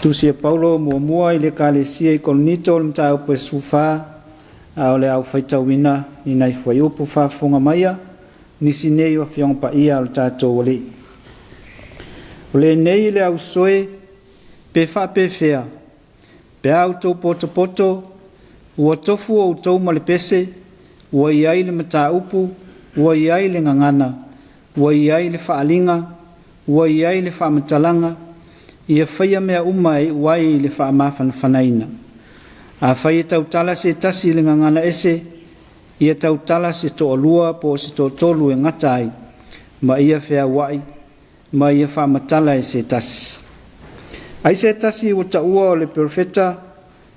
Tusi a Paulo muamua i le Ekalesia i Korinito, o le mataupu e 14, a o le a ou faitauina ni nai fuaiupu. Faafofoga maia nisi nei o Afioga Paia a lo tatou Alii. O lenei le ausoe pe faapefea, pe a outou potopoto, ua tofu outou ma le pese, ua i ai le mataupu, ua i ai le gagana, ua i ai le faaaliga, ua i ai le faamatalaga, ia faia mea uma e iu ai i le faamafanafanaina. Afai e tautala se tasi i le gagana ese, ia tautala se toalua po o se toatolu e gata ai, ma ia feauai, ma ia faamatala e se tasi. Ai se tasi ua taua o le perofeta,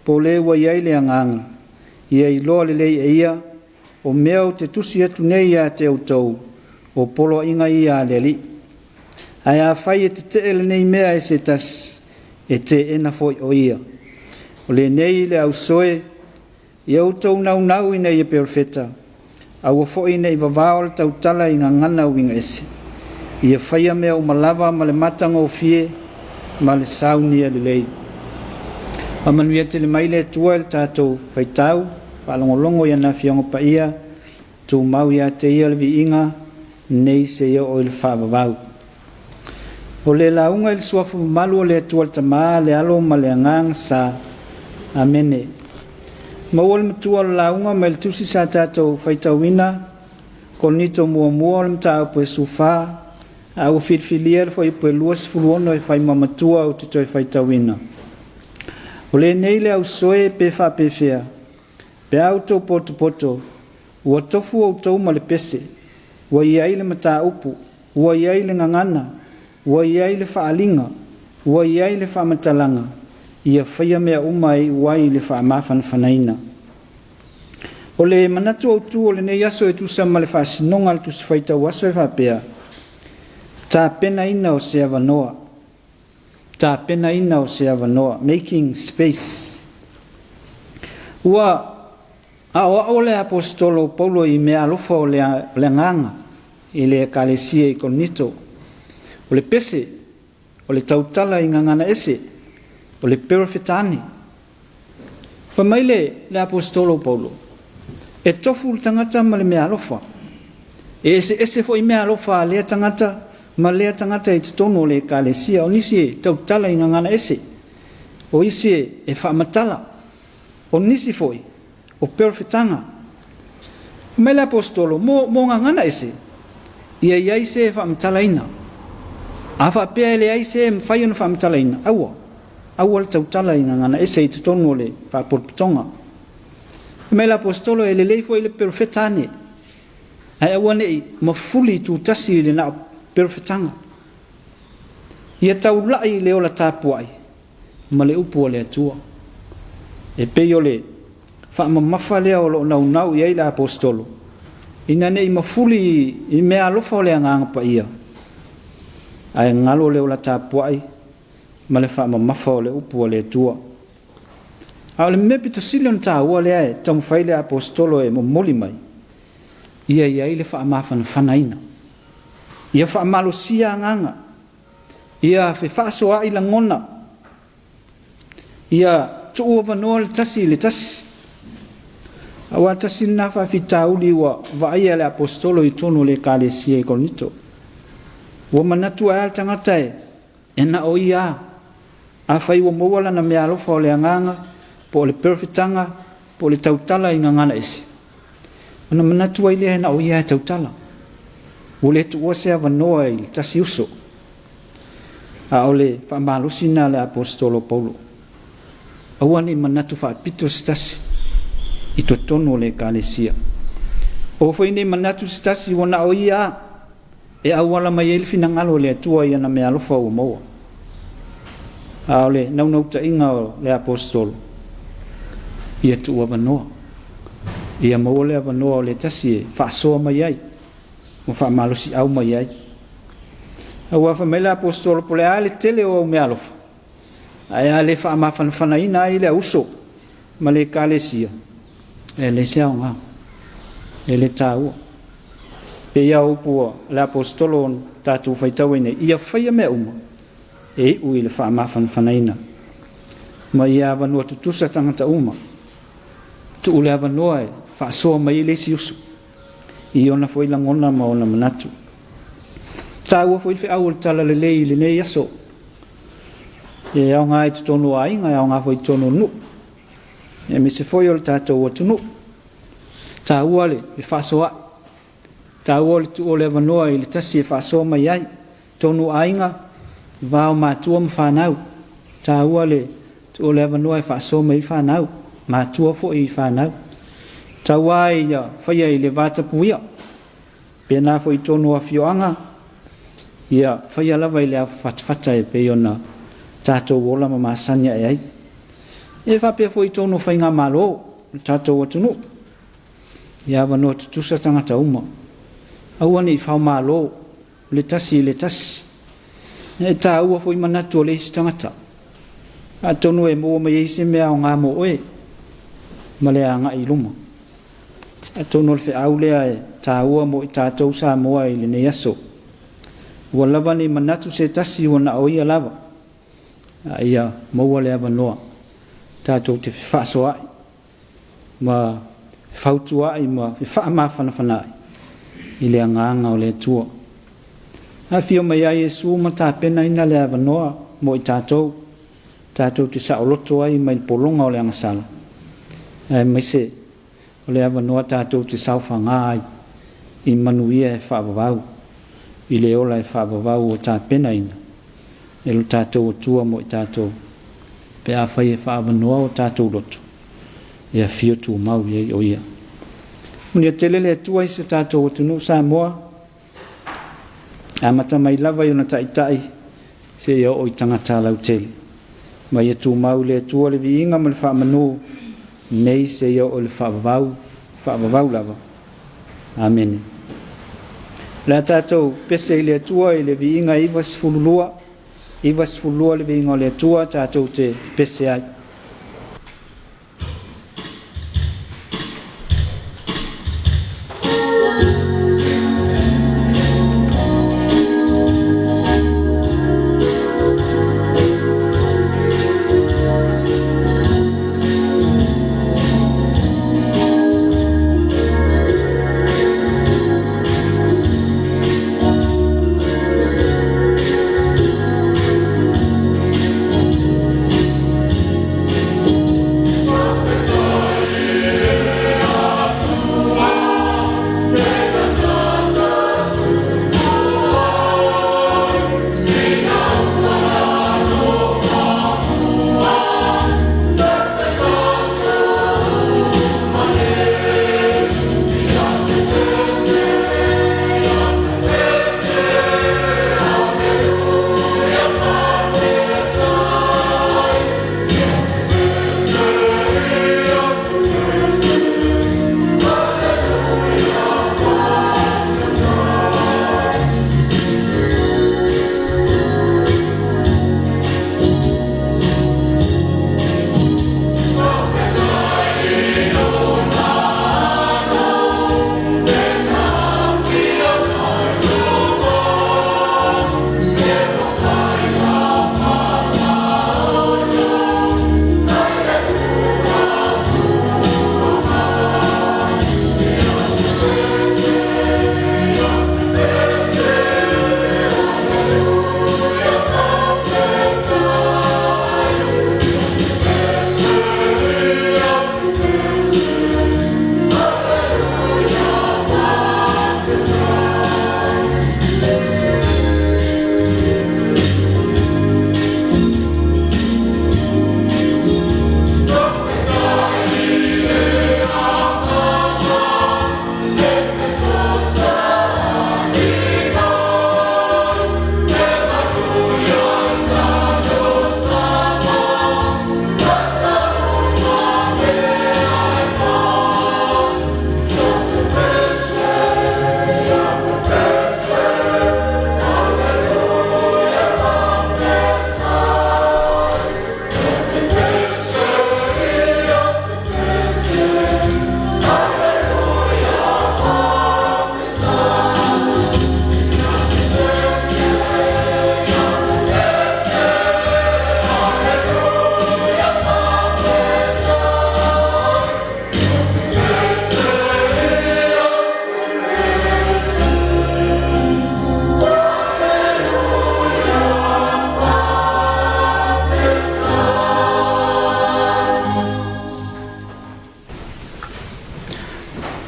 po o le ua i ai le agaga, ia iloa lelei e ia, o mea ou te tusi atu nei ia te outou, o poloaiga ia a le Alii. Ae afai e tetee lenei mea e se tasi, e teena foi o ia. O lenei le ausoe, ia outou naunau ina ia perofeta, aua foi ne i vavao le tautala i gagana uiga ese. Ia faia mea uma lava ma le matagofie ma le saunia lelei. Faamanuia tele mai le Atua i le tatou faitau, faalogologo i ana Afioga Paia, tumau ia te Ia le viiga, nei seia oo i le faavavau. O le lauga i le suafa mamalu o le Atua le Tama, le Alo ma le Agaga Sa. Amene. Maua le matua o le lauga mai le tusi sa tatou faitauina, Korinito muamua o le mataupu e 14, a ua filifilia le fuaiupu e 26 e fai ma matua ou te toe faitauina. O lenei le ausoe pe faapefea, pe a outou potopoto, ua tofu outou ma le pese, ua i ai le mataupu, ua i ai le gagana, ua i ai le faaaliga, ua i ai le faamatalaga, ia faia mea uma e iu ai i le faamafanafanaina. O le manatu autu o lenei aso e tusa ma le faasinoga a le Tusi Faitau Aso e faapea, tapenaina o se avanoa, tapenaina o se avanoa, making space. Ua aoao le Aposetolo Paulo i mea alofa o le agaga i le Ekalesia i Korinito. O le pese, o le tautala i gagana ese, o le perofetani. Fai mai le Aposetolo Paulo, e tofu le tagata ma le mea alofa. E eseese foi mea alofa a lea tagata ma lea tagata i totonu o le Ekalesia. O nisi e tautala i gagana ese, o isi e faamatala, o nisi foi o perofetaga. Fai mai le Aposetolo, mo gagana ese, ia i ai se e faamatalaina. A faapea e leai se e mafai ona faamatalaina, aua. Aua le tautala i gagana ese i totonu o le faapolopotoga. Fai mai le Aposetolo, e lelei foi le perofeta ane, ae aua ne i mafuli tutasi i le na o perofetaga. Ia taulai i le ola tapuai ma le upu a le Atua. E pei o le faamamafa lea o lo o naunau i ai le Aposetolo, ina ne i mafuli i mea alofa o le Agaga Paia, ae galo le ola tapuai ma le faamamafa o le upu a le Atua. A o le mea pito sili ona taua lea e taumafai le Aposetolo e momoli mai, ia i ai le faamafanafanaina, ia faamalosia agaga, ia fefaasoaai lagona, ia tuuavanoa le tasi i le tasi. Aua tasi lena faafitauli ua vaaia e le Aposetolo i totonu o le Ekalesia i Korinito. Ua manatu ai le tagata e na o ia a. Afai ua maua lana meaalofa o le agaga, po o le perofetaga, po o le tautala i gagana ese, ona manatu ai lea e na o ia e tautala. Ua le tuua se avanoa i le tasi uso. A o le faamalosi lena a le Aposetolo Paulo. Aua ne i manatu faapito se tasi i totonu o le Ekalesia. O foi nei manatu se tasi ua na o ia a, e auala mai ai le finagalo o le Atua i ana meaalofa ua maua. A o le naunautaiga o le Aposetolo, ia tuuavanoa, ia maua le avanoa o le tasi e faasoa mai ai, ma faamalosiau mai ai. Aua fai mai le Aposetolo, po o le a le tele o au meaalofa, ae a le faamafanafanaina ai le auso ma le Ekalesia, e leai se aoga, e le taua. Pei lava o upu a le Aposetolo tatou faitau ai nei, ia faia mea uma e iu i le faamafanafanaina, ma ia avanoa tutusa tagata uma, tuu le avanoa e faasoa mai ai le isi uso i ona foi lagona ma ona manatu. Taua foi le feau o le talalelei i lenei aso, e aoga i totonu o aiga, e aoga foi i totonu o nuu, aemaise foi o le tatou atunuu. Taua le fefaasoaai, taua le tuu o le avanoa i le tasi e faasoa mai ai, totonu o aiga, va o matua ma fanau, taua le tuu o le avanoa e faasoa mai ai fanau, matua foi i fanau. Taua ia faia i le vatapuia, pena foi i totonu o afioaga, ia faia lava i le avafatafata e pei ona tatou ola ma masani ae ai. E faapea foi i totonu o faigamalo o le tatou atunuu, ia avanoa tutusa tagata uma, aua ne i faomalo le tasi i le tasi. E taua foi manatu o le isi tagata, atonu e maua mai ai se mea aoga mo oe ma le agai i luma. Atonu o le feau lea e taua mo i tatou Samoa i lenei aso. Ua lava nei manatu se tasi ua na o ia lava, a ia maua le avanoa tatou te fefaasoaai ma fautuaai ma fefaamafanafanaai i le agaga o le Atua. Afio mai ai Iesu ma tapenaina le avanoa mo i tatou, tatou te saoloto ai mai le pologa o le agasala, aemaise o le avanoa tatou te saofaga ai i manuia e faavavau, i le ola e faavavau ua tapenaina e lo tatou Atua mo i tatou, pe afai e faaavanoa o tatou loto, e afio tumau i ai o ia. Manuia tele le Atua i se tatou atunuu Samoa, amata mai lava i ona taitai seia oo i tagata lautele. Ma ia tumau le Atua le viiga ma le faamanu nei seia oo i le faavavau, faavavau lava. Amene. O le a tatou pese i le Atua i le viiga 92, 92 le viiga o le Atua tatou te pese ai.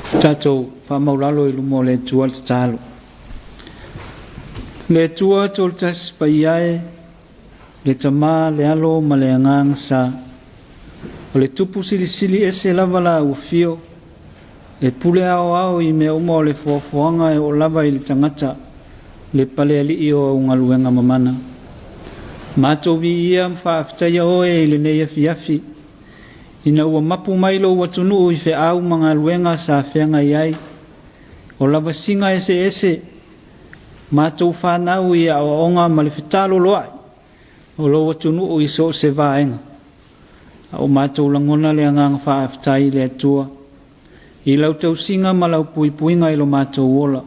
Tatou faamaulalo i luma o le Atua le tatalo. Le Atua Toatasi Paia e, le Tama, le Alo ma le Agaga Sa, o le Tupu silisili ese lava la ua fio, e pule aoao i mea uma o le foafoaga e oo lava i le tagata, le palealii o au galuega mamana. Matou viia ma faafetaia oe i lenei afiafi, ina ua mapu mai lou atunuu i feau ma galuega sa feagai ai, o lavasiga eseese, matou fanau i aoaoga ma le fetaloloai o lou atunuu i so o se vaega. A o matou lagona le agaga faafetai i le Atua i lau tausiga ma lau puipuiga i lo matou ola.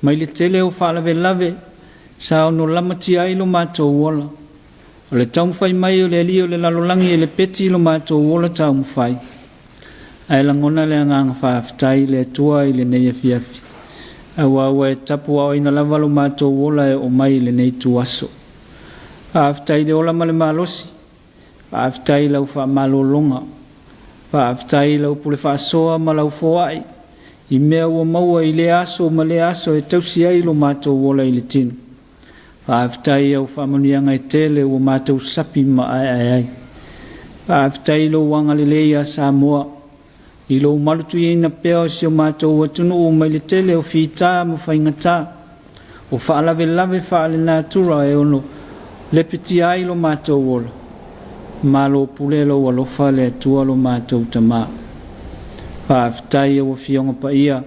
Mai le tele o faalavelave sa ono lamatia ai lo matou ola, o le taumafai mai o le alii o le lalolagi e lepeti lo matou ola taumafai, ae lagona le agaga faafetai i le Atua i lenei afiafi, aua ua e tapuaoina lava lo matou ola e oo mai i lenei ituaso. Faafetai i le ola ma le malosi, faafetai i lau faamalologa, faafetai i lau pule faasoa ma lau foai i mea ua maua i lea aso ma lea aso e tausi ai lo matou ola i le tino. Faafetai i au faamanuiaga e tele ua matou sapi ma aeae ai. Faafetai i lou agalelei ia Samoa, i lou malutuiaina pea o si o matou atunuu mai le tele o fita ma faigata, o faalavelave faalenatura e ono lepetia ai lo matou ola. Malo pule lou alofa le Atua lo matou Tama. Faafetai i au Afioga Paia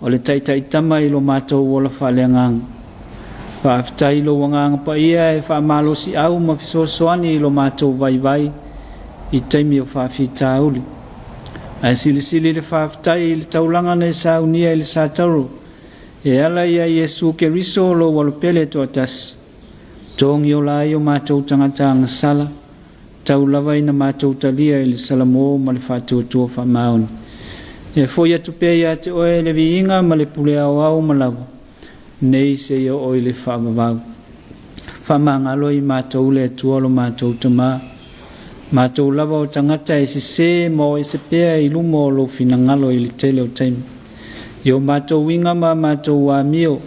o le taitaitama i lo matou ola faaleagaga. Faafetai i lou Agaga Paia e faamalosiau ma fesoasoani i lo matou vaivai i taimi o faafitauli. Ae silisili le faafetai i le taulaga na e saunia i le Satauro e ala ia Iesu Keriso lou Alopele toatasi, togi ola ai o matou tagata agasala, tau lava ina matou talia i le salamo ma le faatuatua faamaoni. E foi atu pea ia te oe le viiga ma le pule aoao ma lava, nei seia oo i le faavavau. Faamagalo i matou le Atua lo matou Tama, matou lava o tagata e sesē ma o ese pea i luma o lou finagalo i le tele o taimi. I o matou uiga ma a matou amio,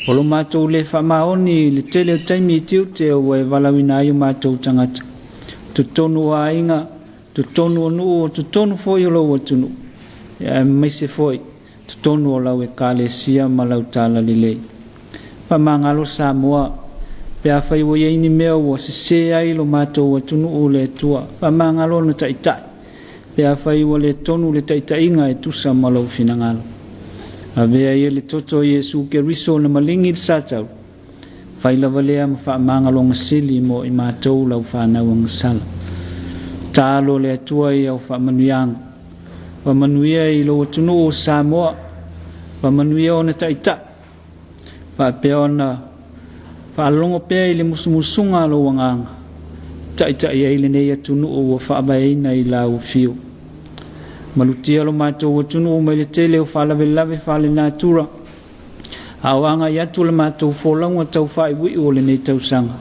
o lo matou le faamaoni i le tele o taimi i tiute ua e valaauina ai o matou tagata, totonu o aiga, totonu o nuu, totonu foi o lou atunuu, aemaise foi totonu o lau Ekalesia ma lau talalelei. Faamagalo Samoa, pe afai ua i ai ni mea ua sesē ai lo matou atunuu le Atua. Faamagalo ona taitai, pe afai ua le tonu le taitaiga e tusa ma lou finagalo. Avea ia le toto o Iesu Keriso na maligi i le Satauro, fai lava lea ma faamagaloga sili mo i matou lau fanau agasala. Talo le Atua i au faamanuiaga. Faamanuia i lou atunuu o Samoa, faamanuia ona taitai, faapea ona faalogo pea i le musumusuga a lou Agaga, taitai ai lenei atunuu ua faavaeina i lau afio. Malutia lo matou atunuu mai le tele o faalavelave faalenatura, a o agai atu le matou folauga tau faaiuiu o lenei tausaga.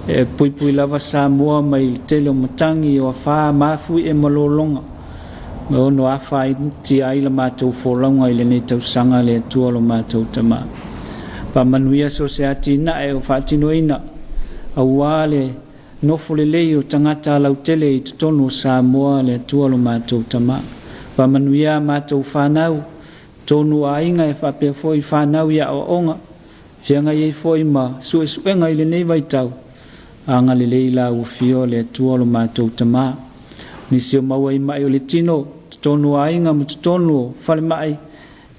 E puipui lava Samoa mai le tele o matagi o afā mafuie ma lologa, ma ono afatia ai la matou folauga i lenei tausaga le Atua lo matou Tama. Faamanuia so o se atinae o faatinoina, aua le nofo lelei o tagata lautele i totonu o Samoa le Atua lo matou Tama. Faamanuia a matou fanau, tonu aiga e faapea foi fanau i aoaoga, feagai ai foi ma suesuega i lenei vaitau, agalelei la ua fio le Atua lo matou Tama. Nisi o maua i mai o le tino, totonu o aiga ma totonu o falemai,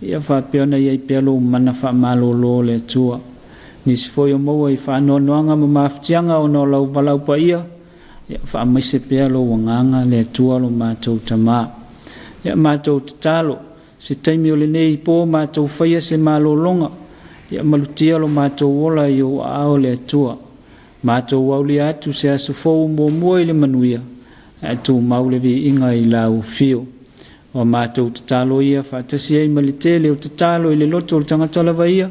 ia faapea ona i ai pea lou mana faamalolo le Atua. Nisi foi o maua i faanoanoaga ma mafatiaga ona o lau valaau paia, ia faamaise pea lou Agaga le Atua lo matou Tama. Ia matou tatalo, se taimi o lenei pō matou faia se malologa, ia malutia lo matou ola i ou aao le Atua. Matou aulia atu se aso fou muamua i le manuia, ae tumau le viiga i lau afio. O matou tatalo ia faatasi ai ma le tele o tatalo i le loto o le tagata lava ia,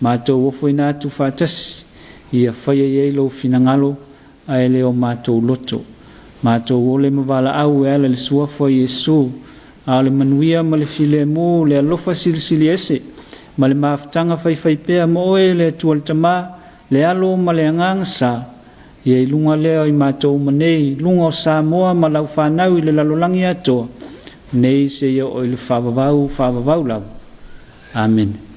matou ofoina atu faatasi, ia faia i ai lou finagalo ae le o matou loto. Matou ole ma valaau e ala i le suafa o Iesu, A o le manuia ma le filemu, le alofa silisili ese, ma le mafutaga faifaipea mo oe le Atua le Tama, le Alo ma le Agaga Sa, ia i luga lea o i matou uma nei, luga o Samoa ma lau fanau i le lalolagi atoa, nei seia oo i le faavavau faavavau lava. Amene.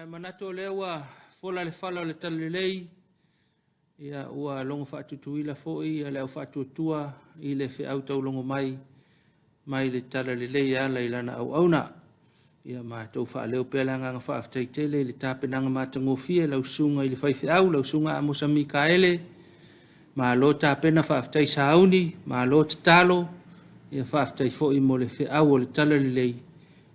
Ia, e manatu o lea ua fola le fala o le talalelei, ia ua logo faatutuila foi le au faatuatua i le feau taulogo mai mai le talalelei e ala i lana auauna. Ia matou faaleo pea le agaga faafetai tele i le tapenaga matagofie lau susuga i le faifeau, lau susuga Amosa Mikaele, malo tapena, faafetai sauni, malo tatalo, ia faafetai foi mo le feau o le talalelei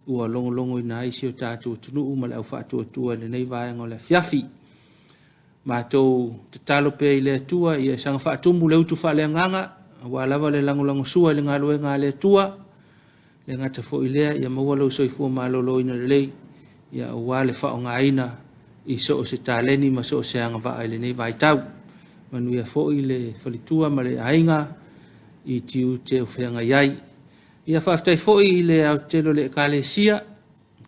ua logologoina ai si o tatou atunuu ma le au faatuatua i lenei vaega o le afiafi. Matou tatalo pea i le Atua ia saga faatumu le utu faaleagaga aua lava le lagolagosua i le galuega a le Atua. Le gata foi lea ia maua lou soifua maloloina lelei ia aua le faaaogaina i so o se taleni ma so o se agavaa i lenei vaitau. Manuia foi le faletua ma le aiga i tiute o feagai ai. Ia faafetai foi i le aotele o le Ekalesia,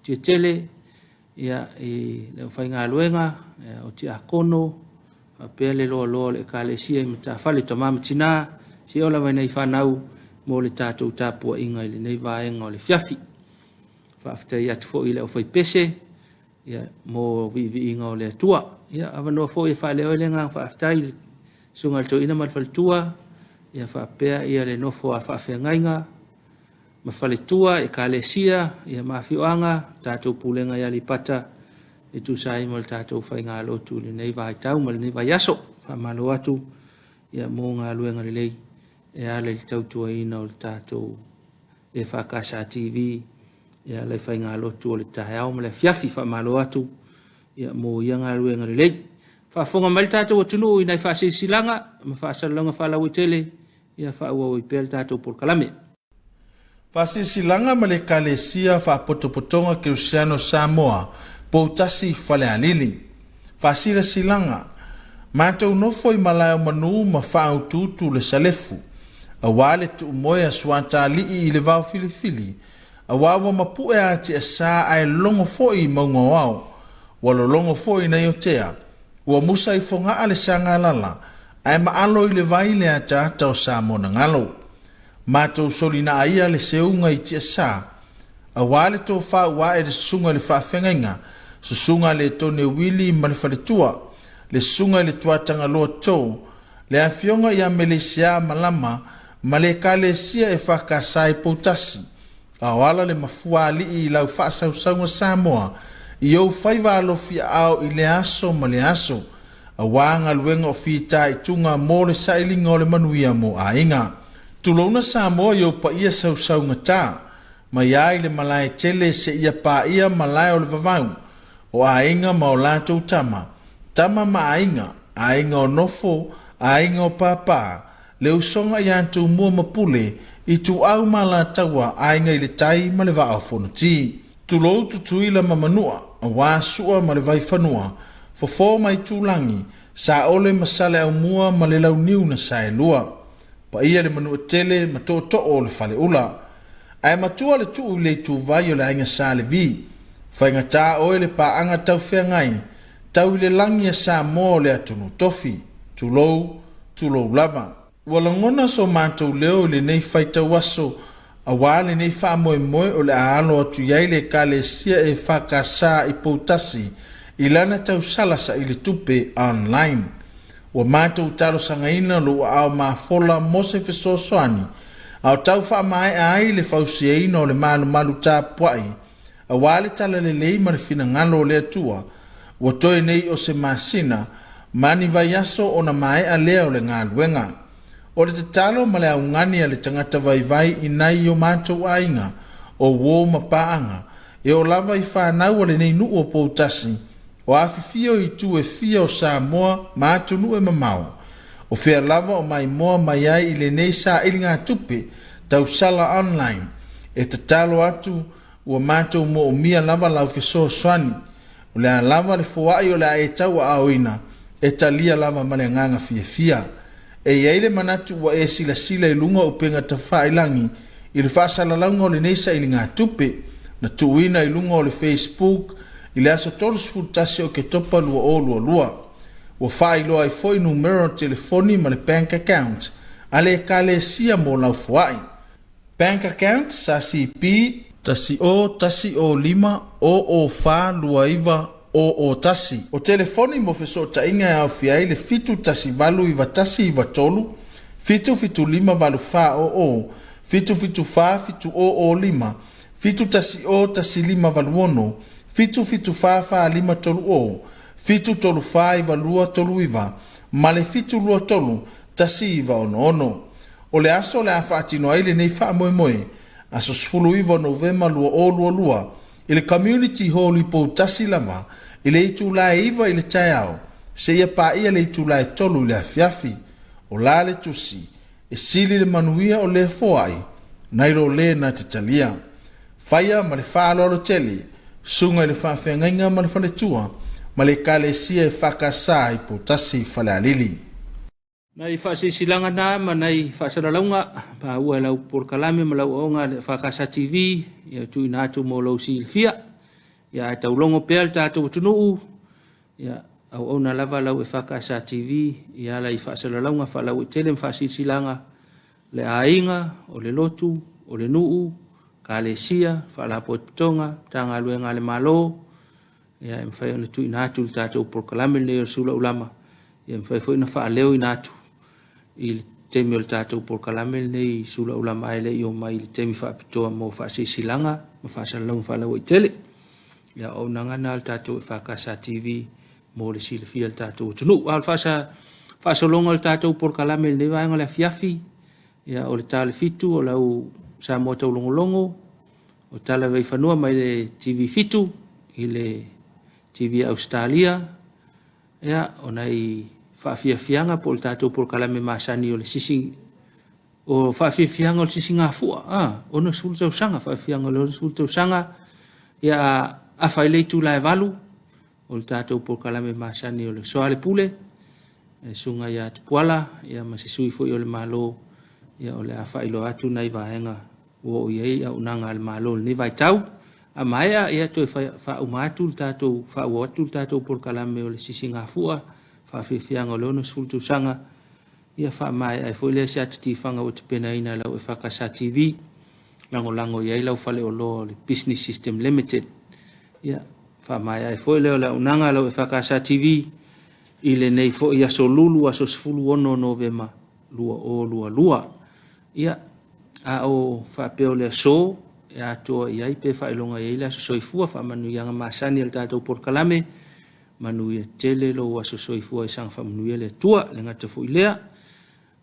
Tietele, ia, i le aufaigaluega, o tiakono, faapea le loaloa o le Ekalesia i Matafale, tama ma tina, seia oo lava i nai fanau mo le tatou tapuaiga i lenei vaega o le afiafi. Faafetai atu foi i le aufaipese ia, mo viiviiga o le Atua. Ia, avanoa foi e faaleo ai le agaga faafetai i le susuga i le toeaina ma le faletua, ia faapea ia le nofo a faafeagaiga ma faletua, ekalesia, ia ma afioaga, tatou pulega i Aleipata e tusa ai ma le tatou faigalotu i lenei vaitau ma lenei vaiaso. Faamalo atu ia mo galuega lelei e ala i le tautuaina o le tatou EFKS TV e ala i faigalotu o le taeao ma le afiafi. Faamalo atu ia mo ia galuega lelei. Faafofoga mai le tatou atunuu i nai faasilasilaga ma faasalalauga faalauaitele ia faaauau ai pea le tatou polokalame. Faasilasilaga ma le Ekalesia Faapotopotoga Kerisiano o Samoa, Poutasi, Falealili. Faasilasilaga, Matou nofo i malae o manu ma faautuutu le salefu, auā le tuumoe a Suatalii i le vao filifili, auā ua mapu'e a Tiasa ae logo foi i mauga o ao, ua lologo foi i nai otea, ua musa i Fogaa le sagalala, ae maalo i le vai le ataata o Samonagalo. Matou solinaa ia le seuga i Tiasa, auā le tofā ua ae le susuga i le faafeagaiga, susuga le Tone Uili ma le faletua, le susuga i le Tuatagaloa Joe, le afioga ia Meleisiā Malama ma le Ekalesia EFKS i Poutasi, a o ala le mafua alii i lau faasausauga Samoa i ou faiva alofiaao i lea aso ma lea aso, auā galuega o fitaituga mo le sailiga o le manuia mo aiga. Tulouna Samoa i ou paia sausaugata, mai lava i le malae tele seia paia malae o le vavau, o aiga ma o latou tama, tama ma aiga, aiga o nofo, aiga o pāpā, le usoga ia Tumua ma Pule, Ituau ma Alataua, Aiga i le Tai ma le Vaa o Fonoti. Tulou Tutuila ma Manua, auā Sua ma le Vaifanua, Fofo ma Aitulagi, Saole ma Saleaaumua ma le Launiu na Saelua. Paia le Manuatele ma Tootoo o le Faleula. Ae matua le tuu i le ituvai o le Aiga Sa Levi. Faigata oe le paaga taufeagai, tau i le lagi a Samoa o le atunuu tofi. Tulou, tulou lava. Ua lagona so matou leo i lenei faitau aso auā lenei faamoemoe o le a alo atu i ai le Ekalesia EFKS i Poutasi i lana tausala saili tupe online. Ua matou talosagaina lou aao mafola mo se fesoasoani a o tau faamaea ai le fausiaina o le malumalu tapuai auā le talalelei ma le finagalo o le Atua, ua toe nei o se masina ma ni vaiaso ona maea lea o le galuega. O le tatalo ma le augani a le tagata vaivai i nai o matou aiga, o uo ma paaga, e oo lava i fanau a lenei nuu o Poutasi, o afifio i itu e fia o Samoa ma atunuu e mamao, o fea lava o maimoa mai ai i lenei sailiga-tupe tausala online, e tatalo atu ua matou moomia lava lau fesoasoani. O le a lava le foai o le a e tauaaoina, e talia lava ma le agaga fiafia. E i ai le manatu ua e silasila i luga o upega tafailagi i le faasalalauga o lenei sailigatupe na tuuina i luga o le Facebook i le aso 31 Oketopa 2022. Ua faailoa ai foi numera o telefoni ma le bank account a le Ekalesia mo lau foai. Bank account SACP 10 1 0 5 0 0 4 2 9. 0 1. O telefoni mo fesootaiga e aofia ai le 7189193, 7758400, 7747005, 7101586, 7744530, 7349239 ma le 723 1966. O le aso o le a faatino ai lenei faamoemoe, aso 19 o Novema 2022, i le Community Hall i Poutasi lava, i le itula e 9 i le taeao, seia paia le itula e 3 i le afiafi. O la le tusi, e sili le manuia o lē foai, nai lo lē na te talia. Faia ma le faaaloalo tele, susuga i le faafeagaiga ma le faletua, ma le Ekalesia EFKS i Poutasi Falealili. Nai faasilasilaga na ma nai faasalalauga maua e lau polokalame ma lau aoga le EFKS TV ia tuuina atu mo lou silafia. Ia ae taulogo pea le tatou atunuu, ia auauna lava lau EFKS TV i ala i faasalalauga faalauaitele ma faasilasilaga le aiga, o le lotu, o le nuu, kalesia, faalapotopotoga, Matagaluega a le Malo, ia e mafai ona tuuina atu le tatou polokalame lenei o le Sula Ulama, ia e mafai foi ona faaleoina atu i le taimi o le tatou polokalame lenei Sula Ulama ae le i omai i le taimi faapitoa mo faasilasilaga ma faasalalauga faalauaitele. Ia o auaunaga na a le tatou EFKS TV mo le silafia e le tatou atunuu. A o le faasologa o le tatou polokalame i lenei vaega o le afiafi, ia o le ta o le 7 o lau Samoa Taulogologo, o Tala Vaifanua mai le TV 7 i le TV Ausetalia, ia o nai faafiafiaga po o le tatou polokalame masani o le sisi o faafiafiaga o le sisigafua, a, 60 tausaga, faafiafiaga o le 60 tausaga, ia afa i le itula e 8, o le tatou polokalame masani o le Soa le Pule, e susuga ia Tupuala, ia ma se sui foi o le Malo, ia o le a faailoa atu nai vaega ua oo i ai auaunaga a le Malo i lenei vaitau. A maea, ia toe faauma atu le tatou, faaauau atu le tatou polokalame o le sisigafua, faafiafiaga o le 60 tausaga, ia faamaea ai foi lea se ata tifaga ua tapenaina e lau EFKS TV, lagolago i ai lau faleoloa o le Business System Limited. Ia, faamaea ai foi lea o le auaunaga a lau EFKS TV i lenei foi aso Lulu, aso 16 Novema 2022. Ia, a o faapea o le aso e atoa i ai pe faailoga i ai le aso soifua, faamanuiaga masani a le tatou polokalame, manuia tele lou aso soifua i saga faamanuia le Atua. Le gata foi lea,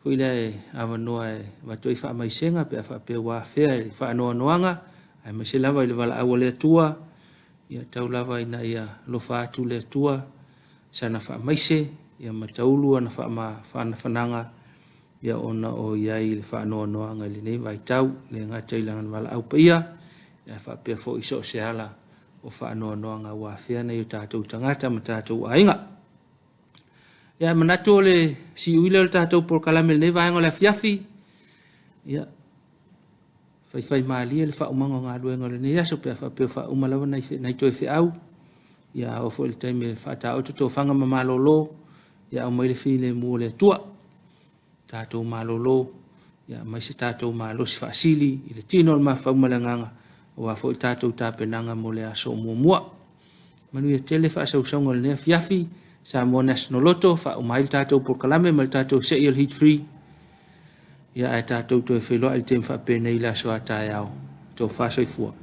foi lea e avanoa e avatu ai faamaisega pe a faapea ua afea i le faanoanoaga, aemaise lava i le valaau a le Atua, ia tau lava ina ia alofa atu le Atua sana faamaise, ia mataulu ana faanafanafanaga, ia ona o i ai i le faanoanoaga i lenei vaitau, le gata i lana valaau paia, ae faapea foi so o se ala o faanoanoaga ua afea nai o tatou tagata ma tatou aiga. Ia, manatu o le siui lea o le tatou polokalame i lenei vaega o le afiafi. Ia, faifaimalie le faaumaga o galuega o lenei aso pe a faapea o faauma lava nai, nai toe feau. Ia, a oo foi i le taimi e faataoto tofaga ma malolo, ia aumai le filemu o le Atua. Tatou malolo, ia aumai se tatou malosi faasili i le tino o le mafaufau ma le agaga, aua foi le tatou tapenaga mo le aso o muamua. Manuia tele faasausauga o lenei afiafi. Samoa National Lotto, faauma ai le tatou polokalame ma le tatou sei o le Heat Free. Ia ae tatou toe feiloai i le taimi faapenei i le aso a taeao. Tofa soifua.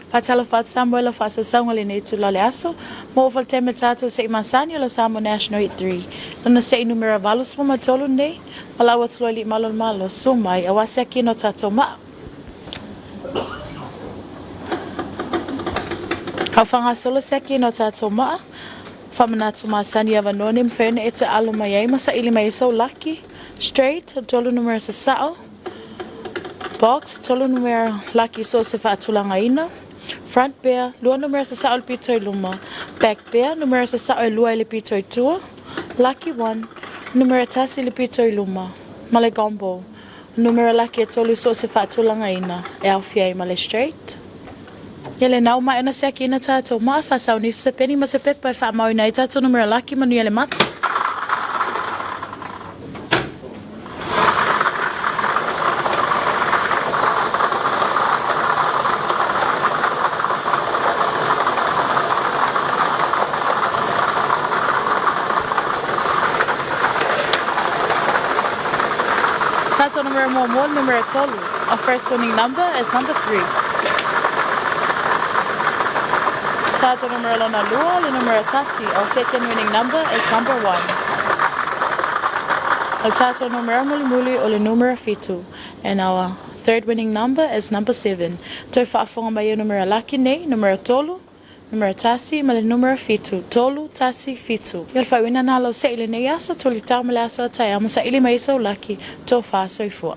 Faatalofa atu Samoa i lau faasausauga i lenei itula o le aso. Mo ua faleteme tatou se'i masani o lau Samoa National Hit 3. Lona se'i numera 83 lenei, ma lau atu loa i Li'imalo o le Malo, susu mai, aua se akina o tatou ma'a. A o faagasolo se akina o tatou ma'a, faamanatu masani i avanoa nei mafai ona e taalo mai ai ma saili mai ai sou laki, straight, tolu numera sasao, Box, tolu numera laki so o se faatulagaina. Front pair, lua numera sasao i le pito i luma. Back pair, numera sasao e lua i le pito i tua. Lucky one, numera tasi i le pito i luma. Ma le gombo, numera laki e tolu so o se faatulagaina e aofia ai ma le straight. Ia lenā ua maea ona siakiina tatou maa, faasauni ifo se peni ma se pepa e faamauina ai tatou numera laki manuia le mata. Tatou numera muamua, numera tolu. Our first winning number is number 3. Tatou numera lona lua, le numera tasi. Our second winning number is number 1. O le tatou numera mulimuli o le numera fitu. And our third winning number is number 7. Toe faafofoga mai e numera laki nei, numera tolu, numera tasi ma le numera fitu. Tolu, tasi, fitu. Ia o le faaiuina na lau se'i lenei aso, tolitao ma le aso a taeao ma saili mai i sou laki, tofa soifua.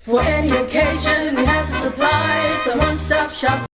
For any occasion, we have the supplies, a one-stop shop.